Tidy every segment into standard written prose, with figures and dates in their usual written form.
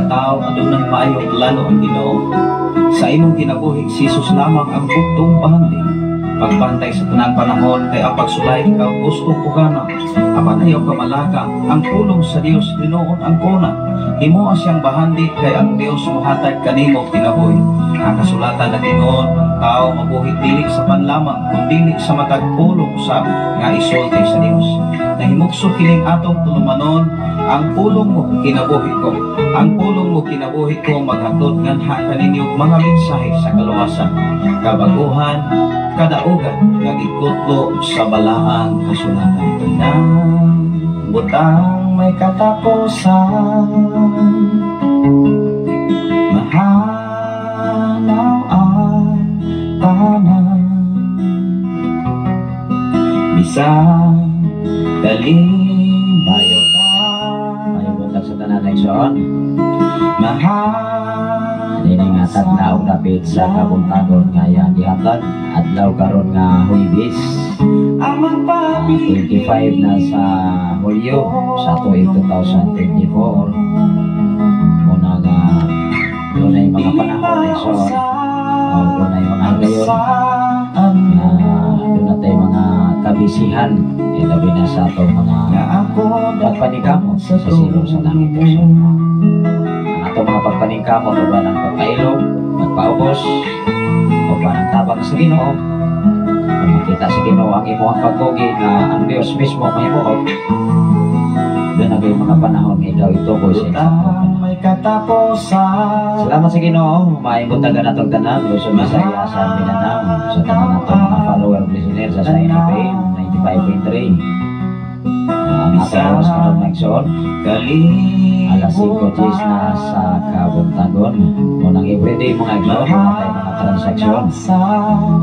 tawo adunay maayong plano ang Ginoo. Sa imong kinabuhi, si Jesus lamang ang buktong bahandi. Pagbantay sa tanang panahon kay ang pagsulay ikaw gusto pugana. Apan ayaw ka malaka, ang pulong sa Dios hinuon ang kuna. Himoa siyang bahandi kay ang Dios mohatag kanimo kinabuhi. Ang kasulatan nag-ingon, ang tao mabuhi dili sa pan lamang kundi sa matag pulong usab nga isulti sa Dios. Nahimugso kining atong tulumanon, ang pulong mo kinabuhi ko. Ang pulong mo kinabuhi ko maghatod nganha kaninyo mga mensahe sa kaluwasan, kabaguhan, kadaugan nga gikutlo sa balaang kasulatan. Tanang butang may katapusan, mahanaw ang tanan, bisan Mayo. kalimutan. Maayong buntag sa tanan, igsoon. Mahal Dini nga tadnaw dapit sa kabuntagon nga iyang gihatag adlaw karon nga Huwebes, ang magpapili 25 na sa Hulyo sa tuig 2024. Muna nga dunay mga panahon, igsoon, o dunay mga higayon nga duna tay mga kabisihan, ilabi na sa atong mga pagpaningkamot sa silong sa langit, igsoon. Ang atong mga pagpaningkamot uban ang pagpailog, pagpaubos, uban ang tabang sa Ginoo. Kung makita sa Ginoo ang imong pagkugi nga ang Dios mismo mahimuot, duna na mga panahon nga ikaw ituboy sa Butang eksaktong may katapusan. Salamat sa Ginoo, maayong buntag natong tanan, Luzon, Visayas, sa Mindanao, sa tanan natong mga follower ug listener sa Shine FM 95.3. Ang atong oras karon, mga igsoon, alas 5:10 na sa kabuntagon. Munang everyday, mga igsoon, duna tay mga transaksyon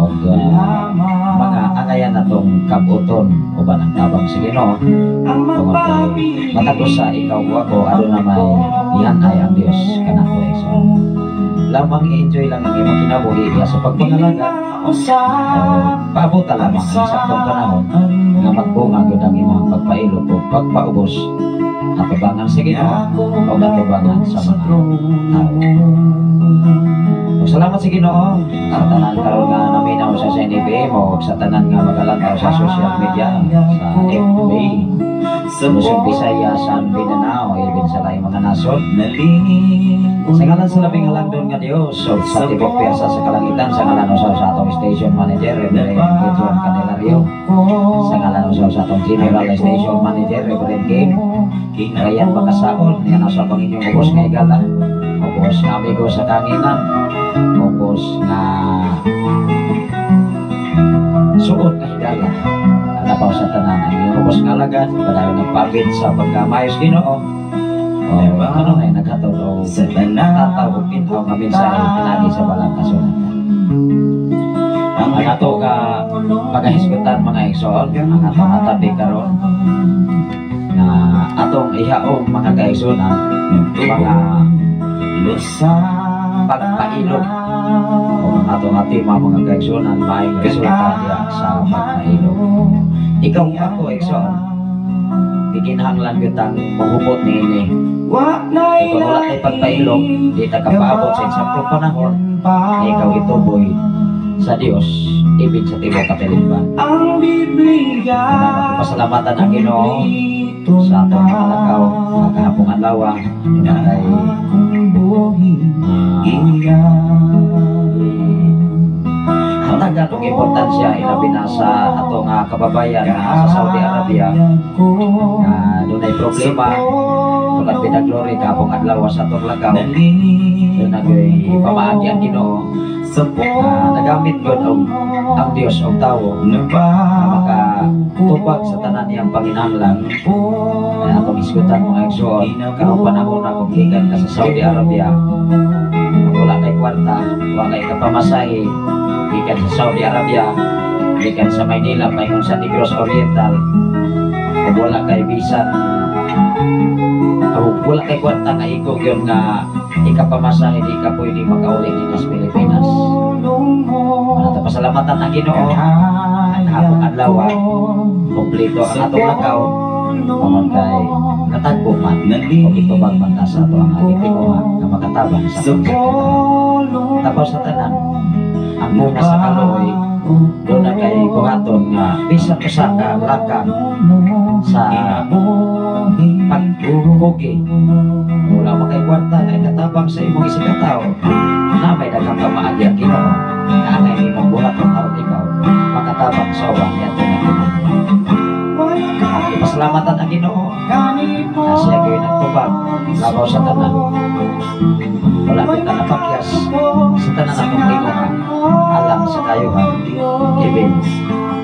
og mga angayan natong kabuton uban ang tabang sa Ginoo. Tungod kay matag usa, ikaw ug ako, aduna may gihanay ang Dios kanato, igsoon. Lamang i-enjoy lang ang imong kinabuhi iya sa pagpangalaga o paabota lamang ang saktong panahon nga magbunga gyud ang imong pagpailog o pagpaubos atubangan sa Ginoo o atubangan sa mga tao. Ug salamat sa Ginoo sa tanan karon nga naminaw sa SNFM o sa tanan nga magalantaw sa social media sa FB Luzon, Visayas, San Mindanao, ilbin sa laing mga nasod. Sa ngalan sa labing halangdon nga Dios o sa tibok pwersa sa kalangitan, sa ngalan usaw sa atong station manager, Reverend Gideon Candelario, sa ngalan usaw sa atong general station manager, Reverend King Ryan Bakasaon, yan usaw pang inyong ubos nga higala, ubos nga amigo sa kanginan, ubos nga suot nga higala. Ano pa sa tanan ang inyong ubos nga alagad, padayon nagpabit sa pagkamayos Ginoo. O ano na naghatod o Sa tanan tataw o pintaw nga mensahe pinagi sa balang kasulatan. Ang ato ka pagahisgutan, mga igsoon, ang atong atabi karon nga atong ihaom, mga kaigsoon, ang mga pagpailog o ang atong atima, mga kaigsoon, ang maayong resulta diha sa pagpailog. Ikaw ako, igsoon, gikinahanglan gyud tang mohupot niini. Kung wala tay pagpailog, di ta kapaabot sa eksaktong panahon na ikaw ituboy sa Dios ibig sa tibuok katilingban. Ang Biblia. Pasalamatan ang Ginoo sa atong mga lakaw mga kahapong adlaw na kay Akong buhi hatagan og importansya ilabi na sa atong kababayan nga sa Saudi Arabia nga dunay problema tungod Bida Glory kahapong adlaw sa atong lakaw. Duna gyud pamaagi ang Ginoo nga nagamit gyud og ang Dios og tawo nga makatubag sa tanan niyang panginahanglan. Kaya atong isgutan, mga igsoon, karong panahon na kung gikan ka sa Saudi Arabia, kung wala kay kwarta, wala kay kapamasahe, gikan sa Saudi Arabia, gikan sa Maynila, paingon sa Negros Oriental, kung wala kay bisan, o wala kay kwarta nga igo yun nga ikapamasahe, di ka pwede makauli din sa Pilipinas. Ano pasalamatan ang Ginoo ang hapong adlaw, kompleto ang atong lakaw tungod kay Natagbo man o gitubag man ta sa ato ang tinguha nga makatabang sa Sa atong polo Tapos sa tanan, ang bunga sa kaluoy duna kay buhaton nga bisan usa ka lakang sa pagkugi, wala mo kay kwarta nga ikatabang sa imong isigkatawo, na may daghang pamaagi ang Ginoo nga angay nimong buhaton aron ikaw makatabang sa uban niadto nga kinahanglan. Ipasalamatan ang Ginoo na siya gyud nagtubag labaw sa tanan. Wala kita napakyas sa tanan atong tinguha alang sa kayuhan ibig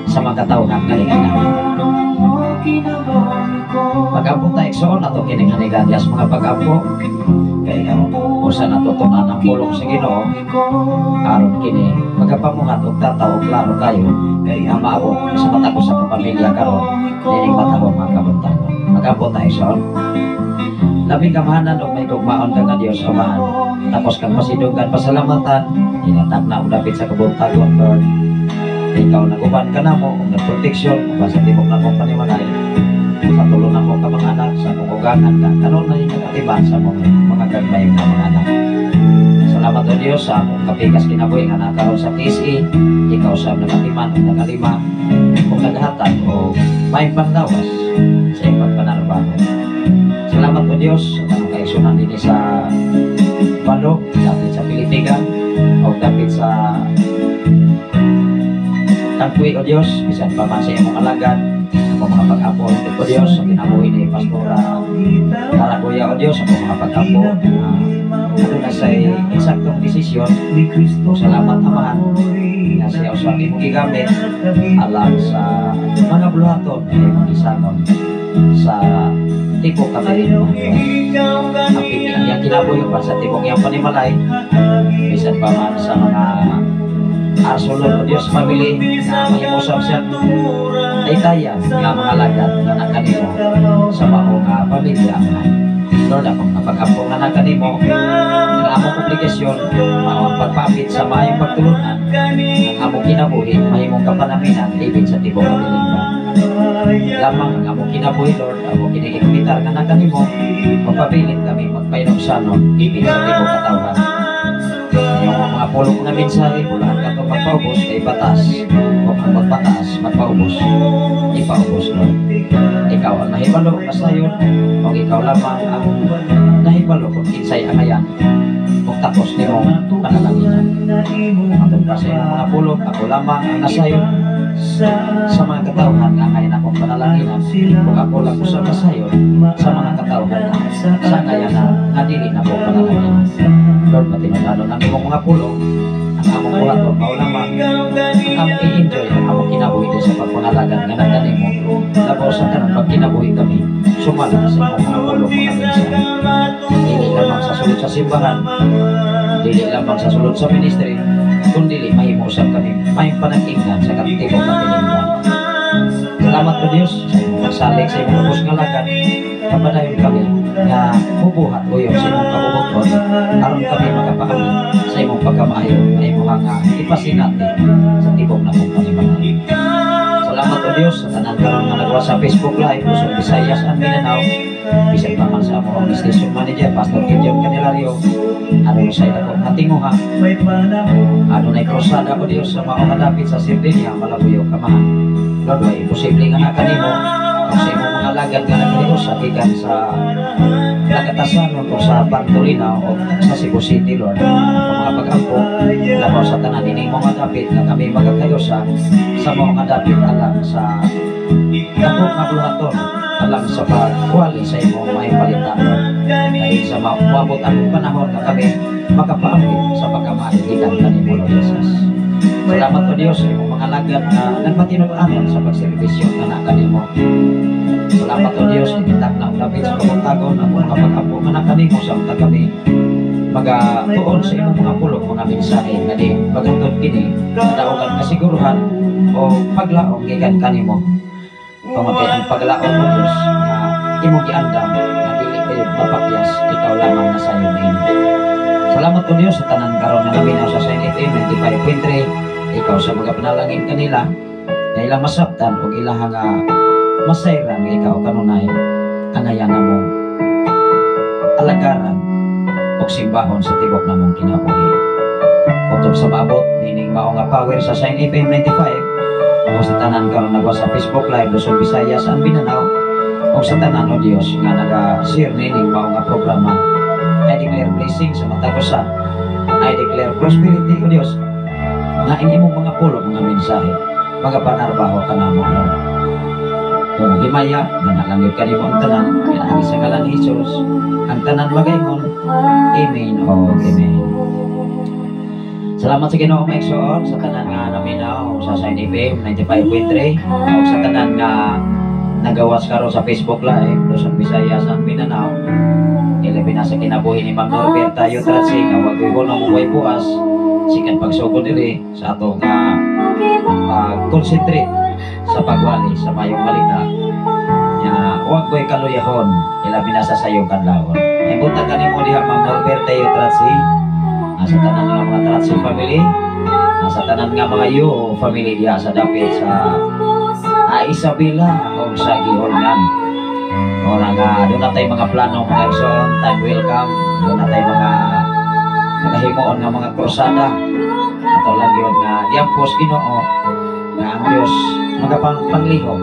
sa mga katawhan nga kinahanglan. Pag-ampo ta, igsoon, ato kining hanigan sa mga pag-ampo kay usa natutunan ang pulong sa Ginoo aron kini magapamuhat og tataw og klaro kayo nga maabot sa matag usa ka pamilya karon nining matahong mga kabuntagon. Mag-ampo ta, igsoon. Labing kamahanan og mahigugmaon ka nga Dios Amahan, tapos kang pasidunggan, pasalamatan, inatag na og dapit sa kabuntagon, Lord. Ikaw nag-uban kanamo ug nagproteksyon uban sa tibok nakong panimalay, sa tulo namo ka mga anak, sa akong ugangan ka kanunay nagatiman sa among mga gagmay nga mga anak. Salamat o Dios sa akong kapikas kinabuhi nga nakaroon sa TSE. Ikaw sa nagatiman ug nagalima ug naghatag og may panglawas sa iyong pagpanarbaho. Salamat o Dios sa tanang kaigsunan dinhi sa Balo, dapit sa Pilitigan o dapit sa Tangkwi o Dios, bisan pa man sa imong alagad, sa mga pag-apo o Dios, sa kinabuhi ni Pastora Karagoya o Dios, sa mga pag-apo, aduna sa insaktong desisyon, o salamat, Amahan, nga siya usab imong gigamit alang sa mga buluhaton nga imong gisangon sa tibok katirin. Ang pili ang iyang kinabuhi pa sa tibok iyang panimalay, bisan pa man sa mga arsolon o Diyos family nga mahimosab siya taytaya nga mga alagad nga nakanimo sa mao nga pamilya, Amahan. Lord, akong napag-ampo nga nakanimo ang among obligasyon mao ang pagpapit sa maayong pagtulunan ang among kinabuhi mahimong kapanaminan ibig sa tibok katilingban. Lamang ang among kinabuhi, Lord, among kinikipitar nga nakanimo, magpabilin kami magpainugsanon ibig sa tibok katawhan. Yung mga pulong nga mensahe, bulahan ka ito magpaubos kay batas o ang magpataas magpaubos, ipaubos, Lord. Ikaw ang nahibalo kasayon o ikaw lamang ang nahibalo kung kinsay angayan kung tapos nimong panalanginan. Atong pa sa imong mga pulong, ako lamang ang nasayon sa mga katawhan nga angayan akong panalanginan kung ako lang usab kasayon sa mga katawhan nga sa angayanan nga dili na po panalanginan. Lord, matinunanon ang imong mga pulong. Ang among buhaton mao lamang ang among i-enjoy ang among kinabuhi din sa pagpangalagan nga nagkanimo labaw sa tanan pagkinabuhi kami sumala sa imong mga pulong, mga mensahe, dili lamang sa sulod sa simbahan, dili lamang sa sulod sa ministry, kundi mahimo usab kami may panag-ingnan sa katibok katilingban. Salamat o Diyos sa imong pagsalig sa imong lubos nga lagad. Kapadayon kami nga mubuhat uyon sa imong kabubuton aron kami makapaamit sa imong pagkamaayo nga imong nga ipasinati sa tibok na mong panimalay. Salamat o Diyos sa tanan karon nga nagawa sa Facebook Live, Luzon, Visayas and Mindanao, bisan pa man sa among station manager, Pastor Gideon Candelario, adunay sa dako nga tinguha, adunay krusada o Diyos sa mao nga dapit sa Sardinia, Malabuyo, Kamahan. Lord, way imposible nga nakanimo kung sa imong mga lagad nga nagkaliusa gikan sa Lagatasan o sa Bartolina o sa Cebu City, Lord. Ang mga pag-ampo, labaw sa tanan ining mga dapit nga kami magkakayusa sa mga dapit alang sa dako nga buluhaton alang sa pagwali sa imong may balita, Lord. Dahil sa maabot ang panahon nga kami makapaamit sa pagkamaayo gikan kanimo, Lord Jesus. Salamat o Diyos sa imong mga lagad na nagmatinud-anon sa pagserbisyo nga nakanimo. Salamat o Diyos, ikitak na ulapit sa kabuntagon ang mga pag-ampo nga nakanimo sa unta kami magatuon sa imong mga pulong, mga mensahe nga di maghatod kini kadaugan kasiguruhan o paglaom gikan kanimo. Tungod kay ang paglaom o Diyos nga imong giandam nga dili kayo mapakyas, ikaw lamang nasayon niini. Salamat o Diyos sa tanan karon nga naminaw sa Sign FM 95.3. Ikaw sa mga panalangin kanila nga ilang masabtan o ilahang masayran nga ikaw kanunay Angayan namong alagaran ug simbahon sa tibok namong kinabuhi. Kutob sa maabot nining mao nga power sa Shine FM 95 o sa tanan karon nagwa sa Facebook Live, Luzon, Visayas and Mindanao, o sa tanan, o Dios, nga naga-share nining mao nga programa, I declare blessing sa matag usa. I declare prosperity, o Dios, nga ang imong mga pulong, mga mensahe, mga panarbaho kanamo, Lord. Tungod himaya, nanalangit kanimo ang tanan, pinaagi sa ngalan ni Jesus, ang tanan magaingon, "Amen o Amen." Salamat sa Ginoo, mga igsoon, sa tanan nga naminaw sa Shine FM 95.3 o sa tanan nga nagawas karon sa Facebook Live, Luzon, Visayas and Mindanao. Ilabi na sa kinabuhi ni Ma'am Norberta Yutratsi nga wag hunong, way puas sikan pagsugod diri sa ato nga pag-concentrate sa pagwali sa mayong balita nya wag ko'y kaluyahon, ilabi na sa sayong kanlawon. May buntag kanimo diha, Ma'am Norberta Yutratsi, sa tanan nga mga Tratsi family, sa tanan nga mga Yu family diha sa dapit sa Isabela o sa Giholngan. Ora nga doon na tayo mga plano, mga igsoon, time will come. Doon na tayo mga makahimuon nga mga krusada. Ato lang yun nga giampos Ginoo nga ang Dios magapanglihok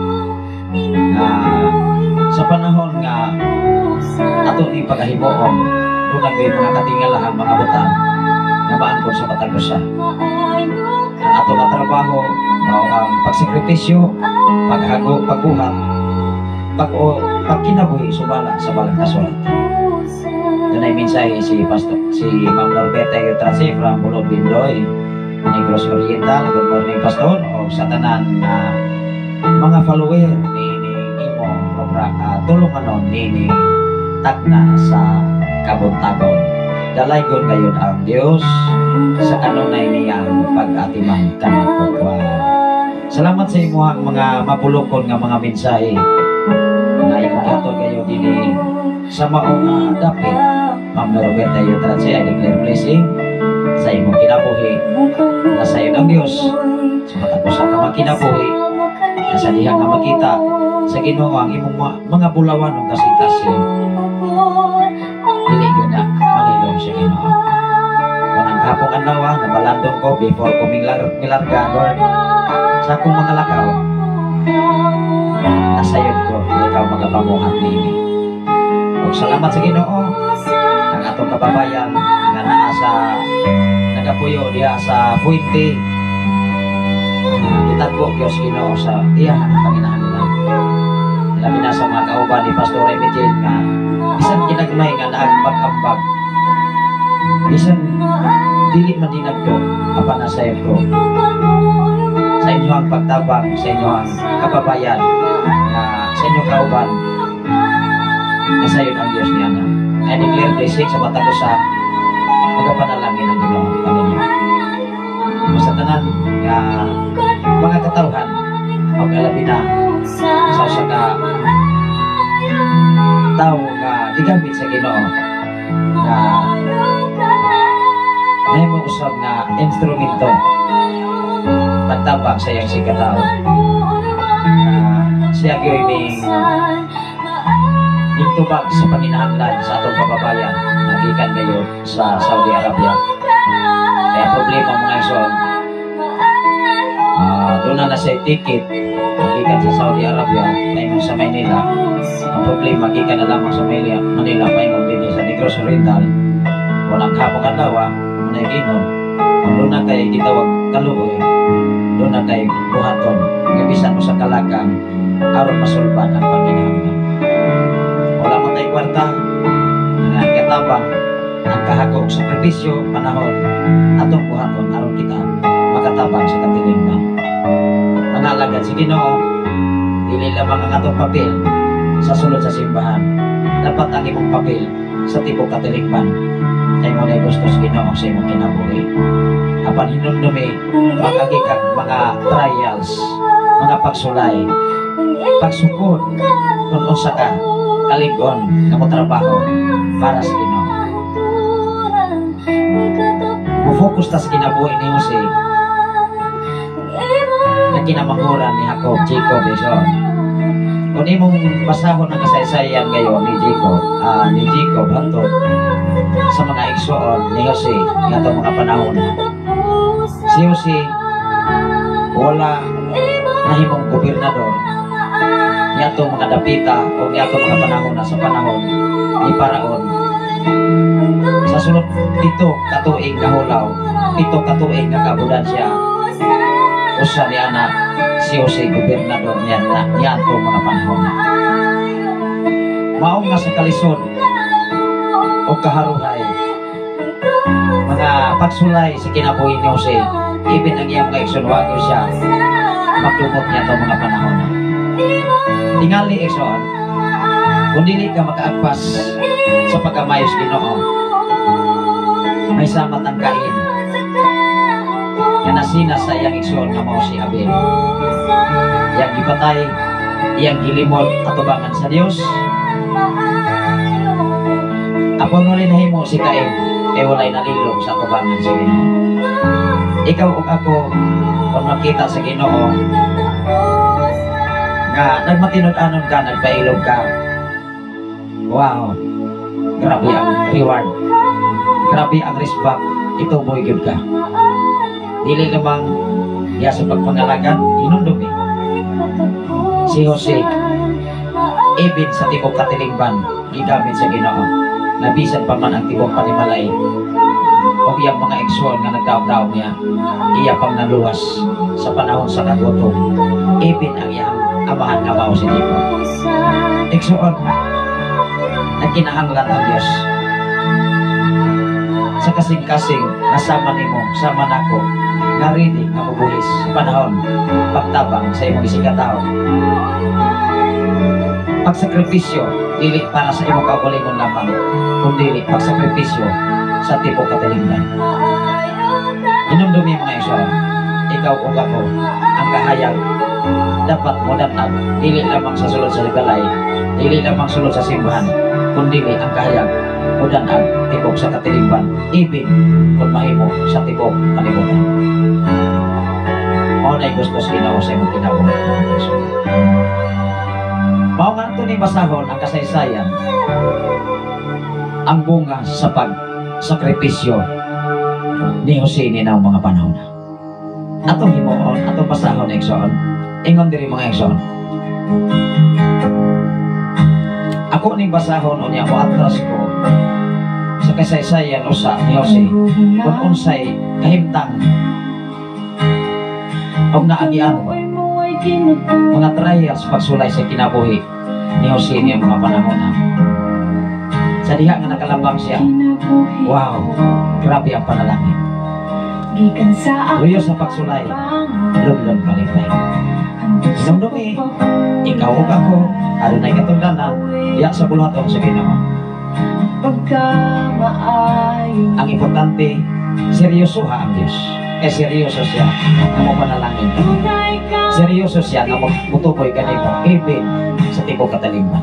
nga sa panahon nga ato ni pagahimuon, doon na mga katingalahan, mga butang nga maangkon sa matag usa. Ang ato nga trabaho mao ang pagsakripisyo, paghago, pagbuhat, pag o pagkinabuhi sumala sa balang kasulatan. Dunay mensahe si Pastor, si Ma'am Norberta Yutrasi from Bulod Bindoy, Negros Oriental. Good morning, Pastor. O sa tanan nga mga follower ni imong programa tulunganon ni Tagna sa Kabuntagon. Dalaygon kayon ang Dios sa kanunay niyang pag-atiman kanato. Wow. Salamat sa imuhang mga mapulukon nga mga mensahe nga imong gihatod kayo dinhi sa mao nga dapit. Ma'am Roberta Yutratse, I declare blessing sa imong kinabuhi. Nasa iyo ang Dios sa matag usa ka makinabuhi na sa diha nga makita sa Ginoo ang imong mga bulawan ug kasing-kasing, dili gyud na malilom sa Ginoo. Unang kapong adlaw nabalandong ko before ko milarga, Lord, sa akong mga lakaw, nasayod ko nga ikaw magapamuhat niini. Ug salamat sa Ginoo, ang atong kababayan nga naa sa nagapuyo diha sa Fuente, gitagbo gyud sa Ginoo sa iyang panginahanglan. Labi na sa mga kauban ni Pastor Emigene nga bisan ginagmay nga naag pag-ambag, bisan dili man dinagko, apan nasayod ko sa inyo ang pagtabang sa inyo ang kababayan na sa inyong kauban, nasayod ang Diyos niya na. I declare blessing sa matag usa, magapanalangin ang Ginoo kaninyo. Sa tanan nga mga katawhan o kalabi na sa usa ka tawo nga gigamit sa Ginoo nga nahimo usab nga instrumento pagtabang sa iyang sikatao nga siya gyud ning tubag sa panginahanglan sa atong kababayan nga gikan kayo sa Saudi Arabia. Kaya problema, mga igsoon, doon na sa ticket gikan sa Saudi Arabia paingon sa Maynila. Ang problema, gikan na lamang sa Manila, Manila paingon dinhi sa Negros Oriental. Walang kapong adlaw manay gingon kung doon na kay gitawag kaluoy, doon na kay buhaton nga bisan mo sa kalakang aron masulbad ang panginahanglan. Wala man tay kwarta nga katabang ang kahago og sakripisyo, panahon, atong buhaton aron kita makatabang sa katilingban. Mangalagad si Ginoo, dili lamang ang atong papel sa sulod sa simbahan, dapat ang imong papel sa tibok katilingban kay mo na gusto sa Ginoo sa imong kinabuhi. Apan hinumdumi makagi kag mga trials, mga pagsulay, pagsukod kung unsa ka kalig-on nga motrabaho para sa Ginoo. Mo-focus ta sa kinabuhi ni Jose nga kinamanghuran ni Jacob, Jacob iso. Kung imong basahon ang kasaysayan ngayon ni Jacob hangtod sa mga igsoon ni Jose ngadtong mga panahon na. Si Jose wala nahimong gobernador niadtong mga dapita o niadtong mga panahon na sa panahon ni Paraon. Sa sulod 7 ka tuig nga hulaw, 7 ka tuig nga kaabundansya, usa ni ana si Jose gobernador niya na niadtong mga panahon na. Mao nga sa kalisod o kaharuhay, mga pagsulay sa kinabuhi ni Jose, even ang iyang mga igsoon wa gyud siya magdumot niadtong mga panahon na. Tingali, igsoon, kung dili ka makaagpas sa pagkamayo sa Ginoo, may samat ang Cain nga nasina sa iyang igsoon nga mao si Abel. Iyang gipatay, iyang gilimot atubangan sa Dios. Apon walay nahimo si Cain, kay walay nalilong sa atubangan sa Ginoo. Ikaw ug ako, kung makita sa Ginoo nga nagmatinud-anon ka, nagpailog ka, wow, grabe ang reward. Grabe ang respect, ituboy gyud ka. Dili lamang diya sa pagpangalagan, hinumdumi. Si Jose, even sa tibok katilingban, gigamit sa Ginoo. Nabisan pa man ang tibok panimalay o iyang mga igsoon nga nagdaog-daog niya, iya pang naluwas sa panahon sa kagutom. Even ang iyang amahan nga mao si Jacob. Igsoon, nagkinahanglan ang Diyos sa kasing-kasing nga sama nimo, sama nako, nga ready nga mobuhis sa panahon pagtabang sa imong isigkatawo. Pagsakripisyo, dili para sa imong kaugalingon lamang, kundi pagsakripisyo sa tibok katilingban. Hinumdumi, mga igsoon, ikaw ug ako, ang kahayag dapat modanag, dili lamang sa sulod sa balay, dili lamang sulod sa simbahan, kundi ang kahayag modanag tibok sa katilingban, even kung mahimo sa tibok kalibutan. Mao na gusto sa Ginoo sa imong kinabuhi, mga igsoon. Mao nga ato ni basahon ang kasaysayan, ang bunga sa pagsakripisyo ni Jose ni ng mga panahon na. Atong himuon, atong basahon, igsoon. Ingon diri, mga igsoon. Ako ning basahon unya mo atras ko sa kasaysayan usa ni Jose kung unsay kahimtang og naagian ba mga trials pagsulay sa kinabuhi ni Jose niya mga panahon na. Sa diha nga nakalambang siya, wow, grabe ang panalangin. Luyo sa pagsulay, lumlom kalipay. Hinumdumi, ikaw ug ako, adunay katungdanan, diya sa buluhaton sa Ginoo. Ang importante, seryosoha ang Diyos. Eh seryoso siya nga mo panalangin ka. Seryoso siya nga mutuboy kanimo even sa tibok katalingban.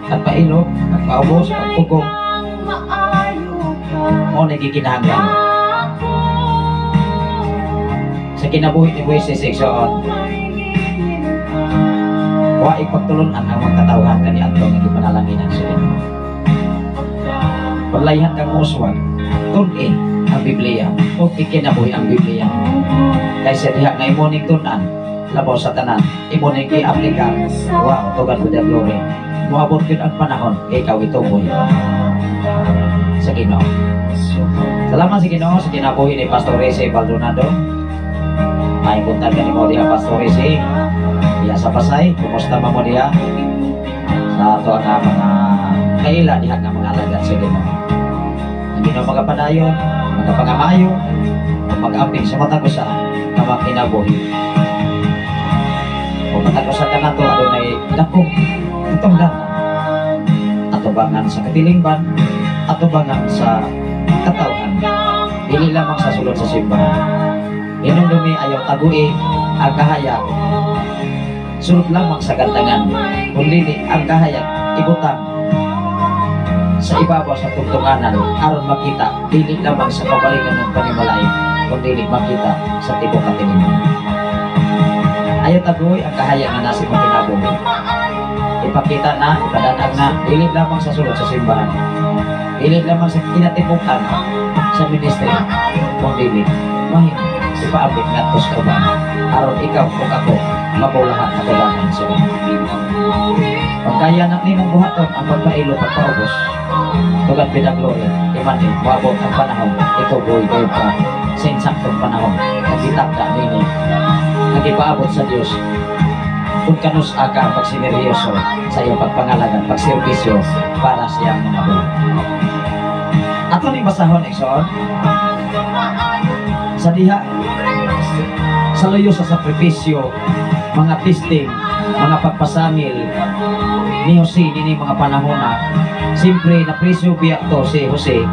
Pagpailog, pagpaubos, pagpugong, mao na gikinahanglan. Sa kinabuhi ni Moises, igsoon, wa ipagtulunan ang mga katawhan kaniadto nga gipanalanginan sa Ginoo. Paglayhan kang uswag, tun-i ang Biblia o ikinabuhi ang Biblia. Kaysa diha nga imo ning tun-an, labaw sa tanan, imo ning i-aplikar, wow, to God be the glory. Moabot gyud ang panahon kay ikaw ituboy sa Ginoo. Salamat sa Ginoo sa kinabuhi ni Pastor Rese Baldonado. May buntag kanimo diha, Pastor Rese. Diha sa Pasay, kumusta man mo diha? Sa ato nga mga kaila diha nga mga alagad sa Ginoo. Ang Ginoo magapadayon, magapangamayo, mag-amping sa matag usa nga mga kinabuhi. Kung matag usa kanato adunay dakong katungdanan atubangan sa katilingban, atubangan sa katawhan, dili lamang sa sulod sa simbahan. Hinumdumi, ayaw tagui ang kahayag sulod lamang sa gantangan, kundi ang kahayag ibutang sa ibabaw sa tungtunganan aron makita dili lamang sa kaugalingon ng panimalay, kundi makita sa tibok katilingban. Ayaw tagoy ang kahayag nga nasa imong kinabuhi. kinabuhi. Ipakita na, ipadanag na, dili lamang sa sulod sa simbahan. Dili lamang sa kinatibukan sa ministry. Kung dili, mahimo ipaabot ngadto sa uban. Aron ikaw ug ako mabulahan atubangan sa Ginoo. Pagkaya na nimong buhaton ang pagpailo, pagpaubos, to God be the glory. Imagine, moabot ang panahon, ituboy kayo ka sa insaktong panahon. Nagitagda nini, nagipaabot sa Dios kung kanus ka pagsineryoso sa iyong pagpangalagan, pagserbisyo para sa iyang mga buhay. Ato ning basahon, igsoon, sa diha sa luyo sa sakripisyo, mga testing, mga pagpasangil ni Jose nini mga panahon na siyempre napresyo biya to si Jose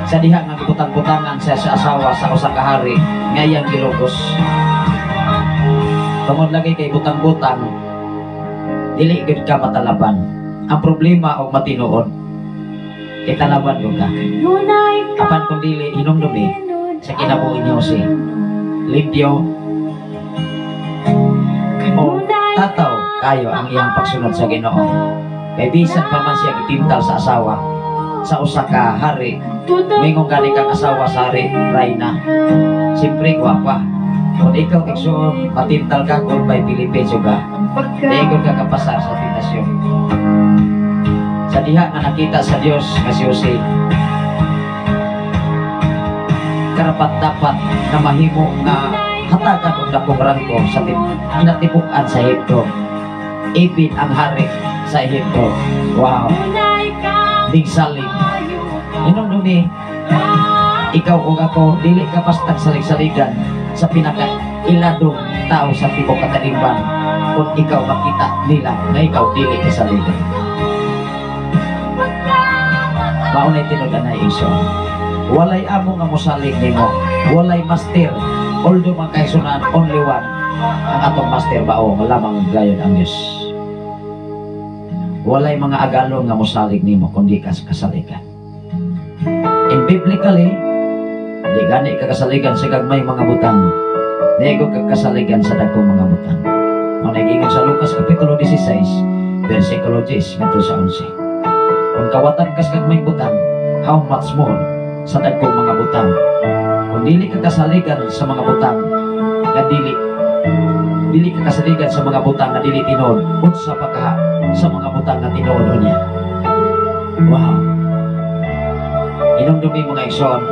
sa diha nga gibutang-butangan siya sa asawa sa usa ka hari nga iyang gilugos. Tungod lagi kay butang-butang, dili gyud ka matalaban. Ang problema og matinuod kay talaban gyud ka. Apan kung dili, hinumdumi sa kinabuhi ni Jose, limpyo o tataw kayo ang iyang pagsunod sa Ginoo. Kay bisan pa man siya gitintal sa asawa sa usa ka hari, mingon gani kang asawa sa hari, rayna. Siyempre gwapa. Kung ikaw, igsoon, matintal ka kung by Philippines ka, di ka kapasar sa tentasyon. Sa diha nga nakita sa Dios nga si Jose karapat dapat na mahimo nga hatagan og dakong rangko sa kinatibuk-an sa Ehipto, ipin ang hari sa Ehipto. Wow, bigsalig. Hinumdumi, ikaw ug ako, dili ka bastang salig-saligan sa pinaka iladong tao sa tibok katalimban kung ikaw makita nila na ikaw dili ka saligan. Mao na tinud na, igsoon. Walay amo nga mosalig nimo, walay master. Although mga kaigsuonan, only one ang atong master, bao lamang gayon ang Diyos. Walay mga agalon nga mosalig nimo kundi ka kasaligan. And biblically, di gani ka kasaligan sa gagmay mga butang. Di ko ka kasaligan sa dagkong mga butang. Mao nang sa Lucas Kapitulo 16, versikulo 10 ngadto sa 11. Kung kawatan kas gagmay butang, how much more sa dagkong mga butang? Kung dili ka kasaligan sa mga butang nga dili dili ka kasaligan sa mga butang nga dili tinuod, unsa pa kaha sa mga butang nga tinuod niya? Wow. Hinumdumi, mga igsoon,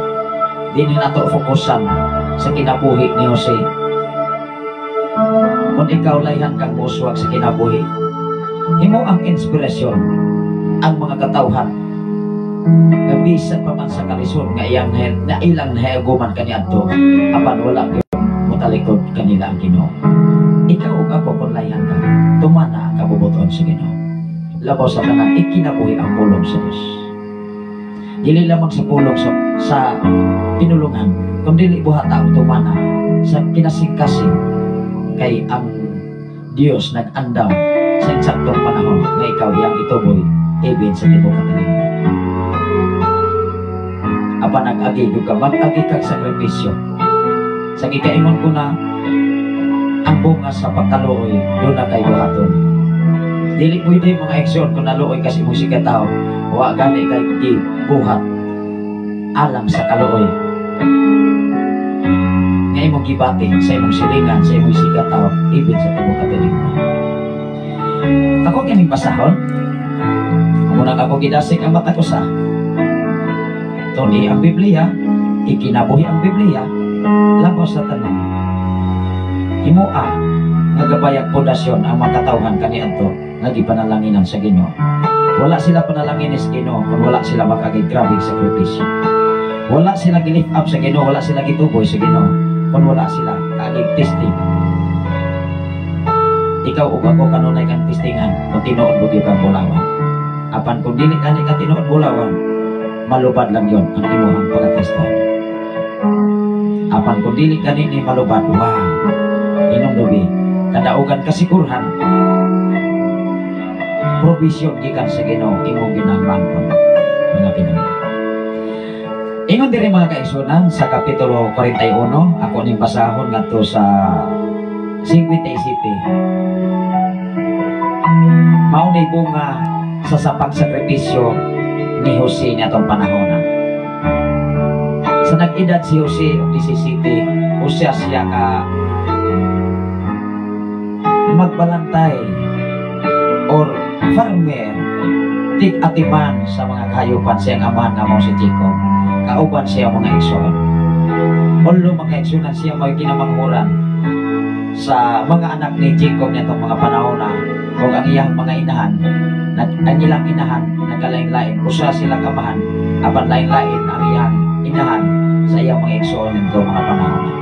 di na nato fokusan sa kinabuhi ni Jose. Kung ikaw layhan kang muswag sa kinabuhi, himo ang inspirasyon ang mga katawhan nga bisan pa man sa kalisod nga iyang na ilang nahiaguman kaniadto, apan wala gyud motalikod kanila ang Ginoo. Ikaw ug ako, kung layhan ka, tumana ang kabubuton sa Ginoo. Labaw sa tanan, ikinabuhi ang pulong sa Dios. Dili lamang sa pulong sa pinulungan, kundi buhata ang tumana sa kinasing-kasing, kay ang Dios nag-andam sa eksaktong panahon nga ikaw iyang ituboy ibin sa tibok katalimban. Apan nag-agi ka, mag-agi kag sakripisyo. Sa gikaingon ko na, ang bunga sa pagkaluoy duna kay buhaton. Dili pwede, mga igsoon, kung naluoy kasi imong isigkatawo, wa gani kay gibuhat alang sa kaluoy nga imong gibati sa imong silingan, sa imong isigkatawo ibin sa tibok katalimban. Ako kining basahon. Unang ako gidasig ang mata ko sa tuni ang Biblia, ikinabuhi ang Biblia. Labaw sa tanan, himoa nga gabayag pundasyon ang mga katawhan kaniadto nga gipanalanginan sa Ginoo. Wala sila panalangin sa Ginoo kung wala sila mag-agig grabeng sakripisyo. Wala sila gi-lift up sa Ginoo, wala sila gituboy sa Ginoo kung wala sila kaagig testing. Ikaw ug ako, kanunay kang testingan kung tinuod mo kang bulawan. Apan kung dili kani ka tinuod bulawan, malubad lang yon ang imuhang pagkakristiyano. Apan kung dili kani ni malubad, wow, hinumdumi, kadaugan kasigurhan, provision gikan sa Ginoo imong ginahangman mga pinangga. Ingon diri, mga kaigsuonan, sa Kapitulo 41, ako ning basahon ngadto sa 57. Mao ni bunga sa pagsakripisyo ni Jose niadtong panahon. Sa nag-edad si Jose og 17, usa siya ka magbalantay or farmer, tig-atiman sa mga kahayupan siyang amahan nga mao si Jacob, kauban siya mga igsoon. Although mga igsunan, siya may kinamanghuran sa mga anak ni Jacob niadtong mga panahon na ug ang iyang mga inahan, ang ilang inahan nagkalain-lain. Usa sila kamahan apan lain-lain ang iyang inahan sa iyang mga igsoon nito mga panahon na.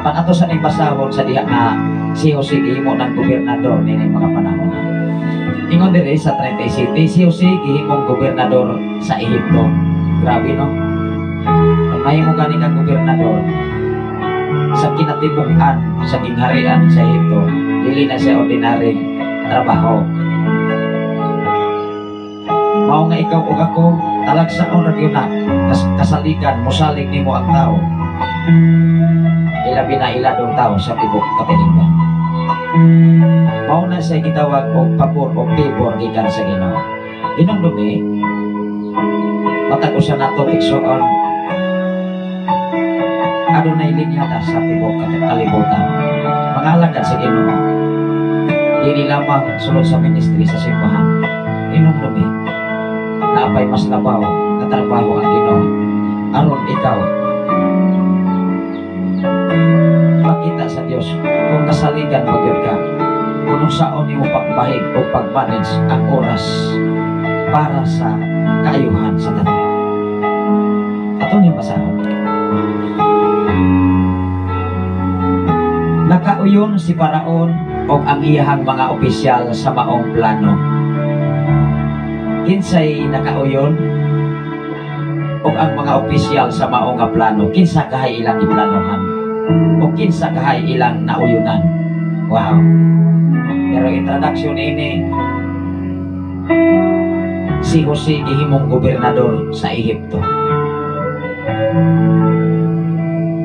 Apan ato sa ning basahon sa diha nga si Jose gihimo ng gobernador nining mga panahon na. Ingon diri sa 37, si Jose gihimong gobernador sa Ehipto. Grabe, no? Kung mahimo gani kang gobernador sa kinatibuk-an sa gingharian sa Ehipto, dili na siya ordinary trabaho. Mao nga ikaw ug ako, talagsaon ra gyud na kasaligan, musalig nimo ang tao. Ilabi na iladong tao sa tibok katilingban. Mao na siya gitawag og pabor o favor gikan sa Ginoo. Hinumdumi, matag usa nato, igsoon, adunay linyada sa tibok kalibutan. Mga alagad sa Ginoo. Dili lamang sulod sa ministry sa simbahan. Hinumdumi, naapay mas labaw nga trabaho ang Ginoo aron ikaw makita sa Dios kung kasaligan ba gyud ka, kung unsaon nimo pagbahig o pag-manage ang oras para sa kaayuhan sa tanan. Ato niyang basahon. Nakauyon si Paraon og ang iyahang mga opisyal sa maong plano. Kinsay nakauyon og ang mga opisyal sa maong nga plano? Kinsa kahay ilang giplanohan? O kinsa kahay ilang nauyunan? Wow. Pero introduction ini, si Jose gihimong gobernador sa Ehipto.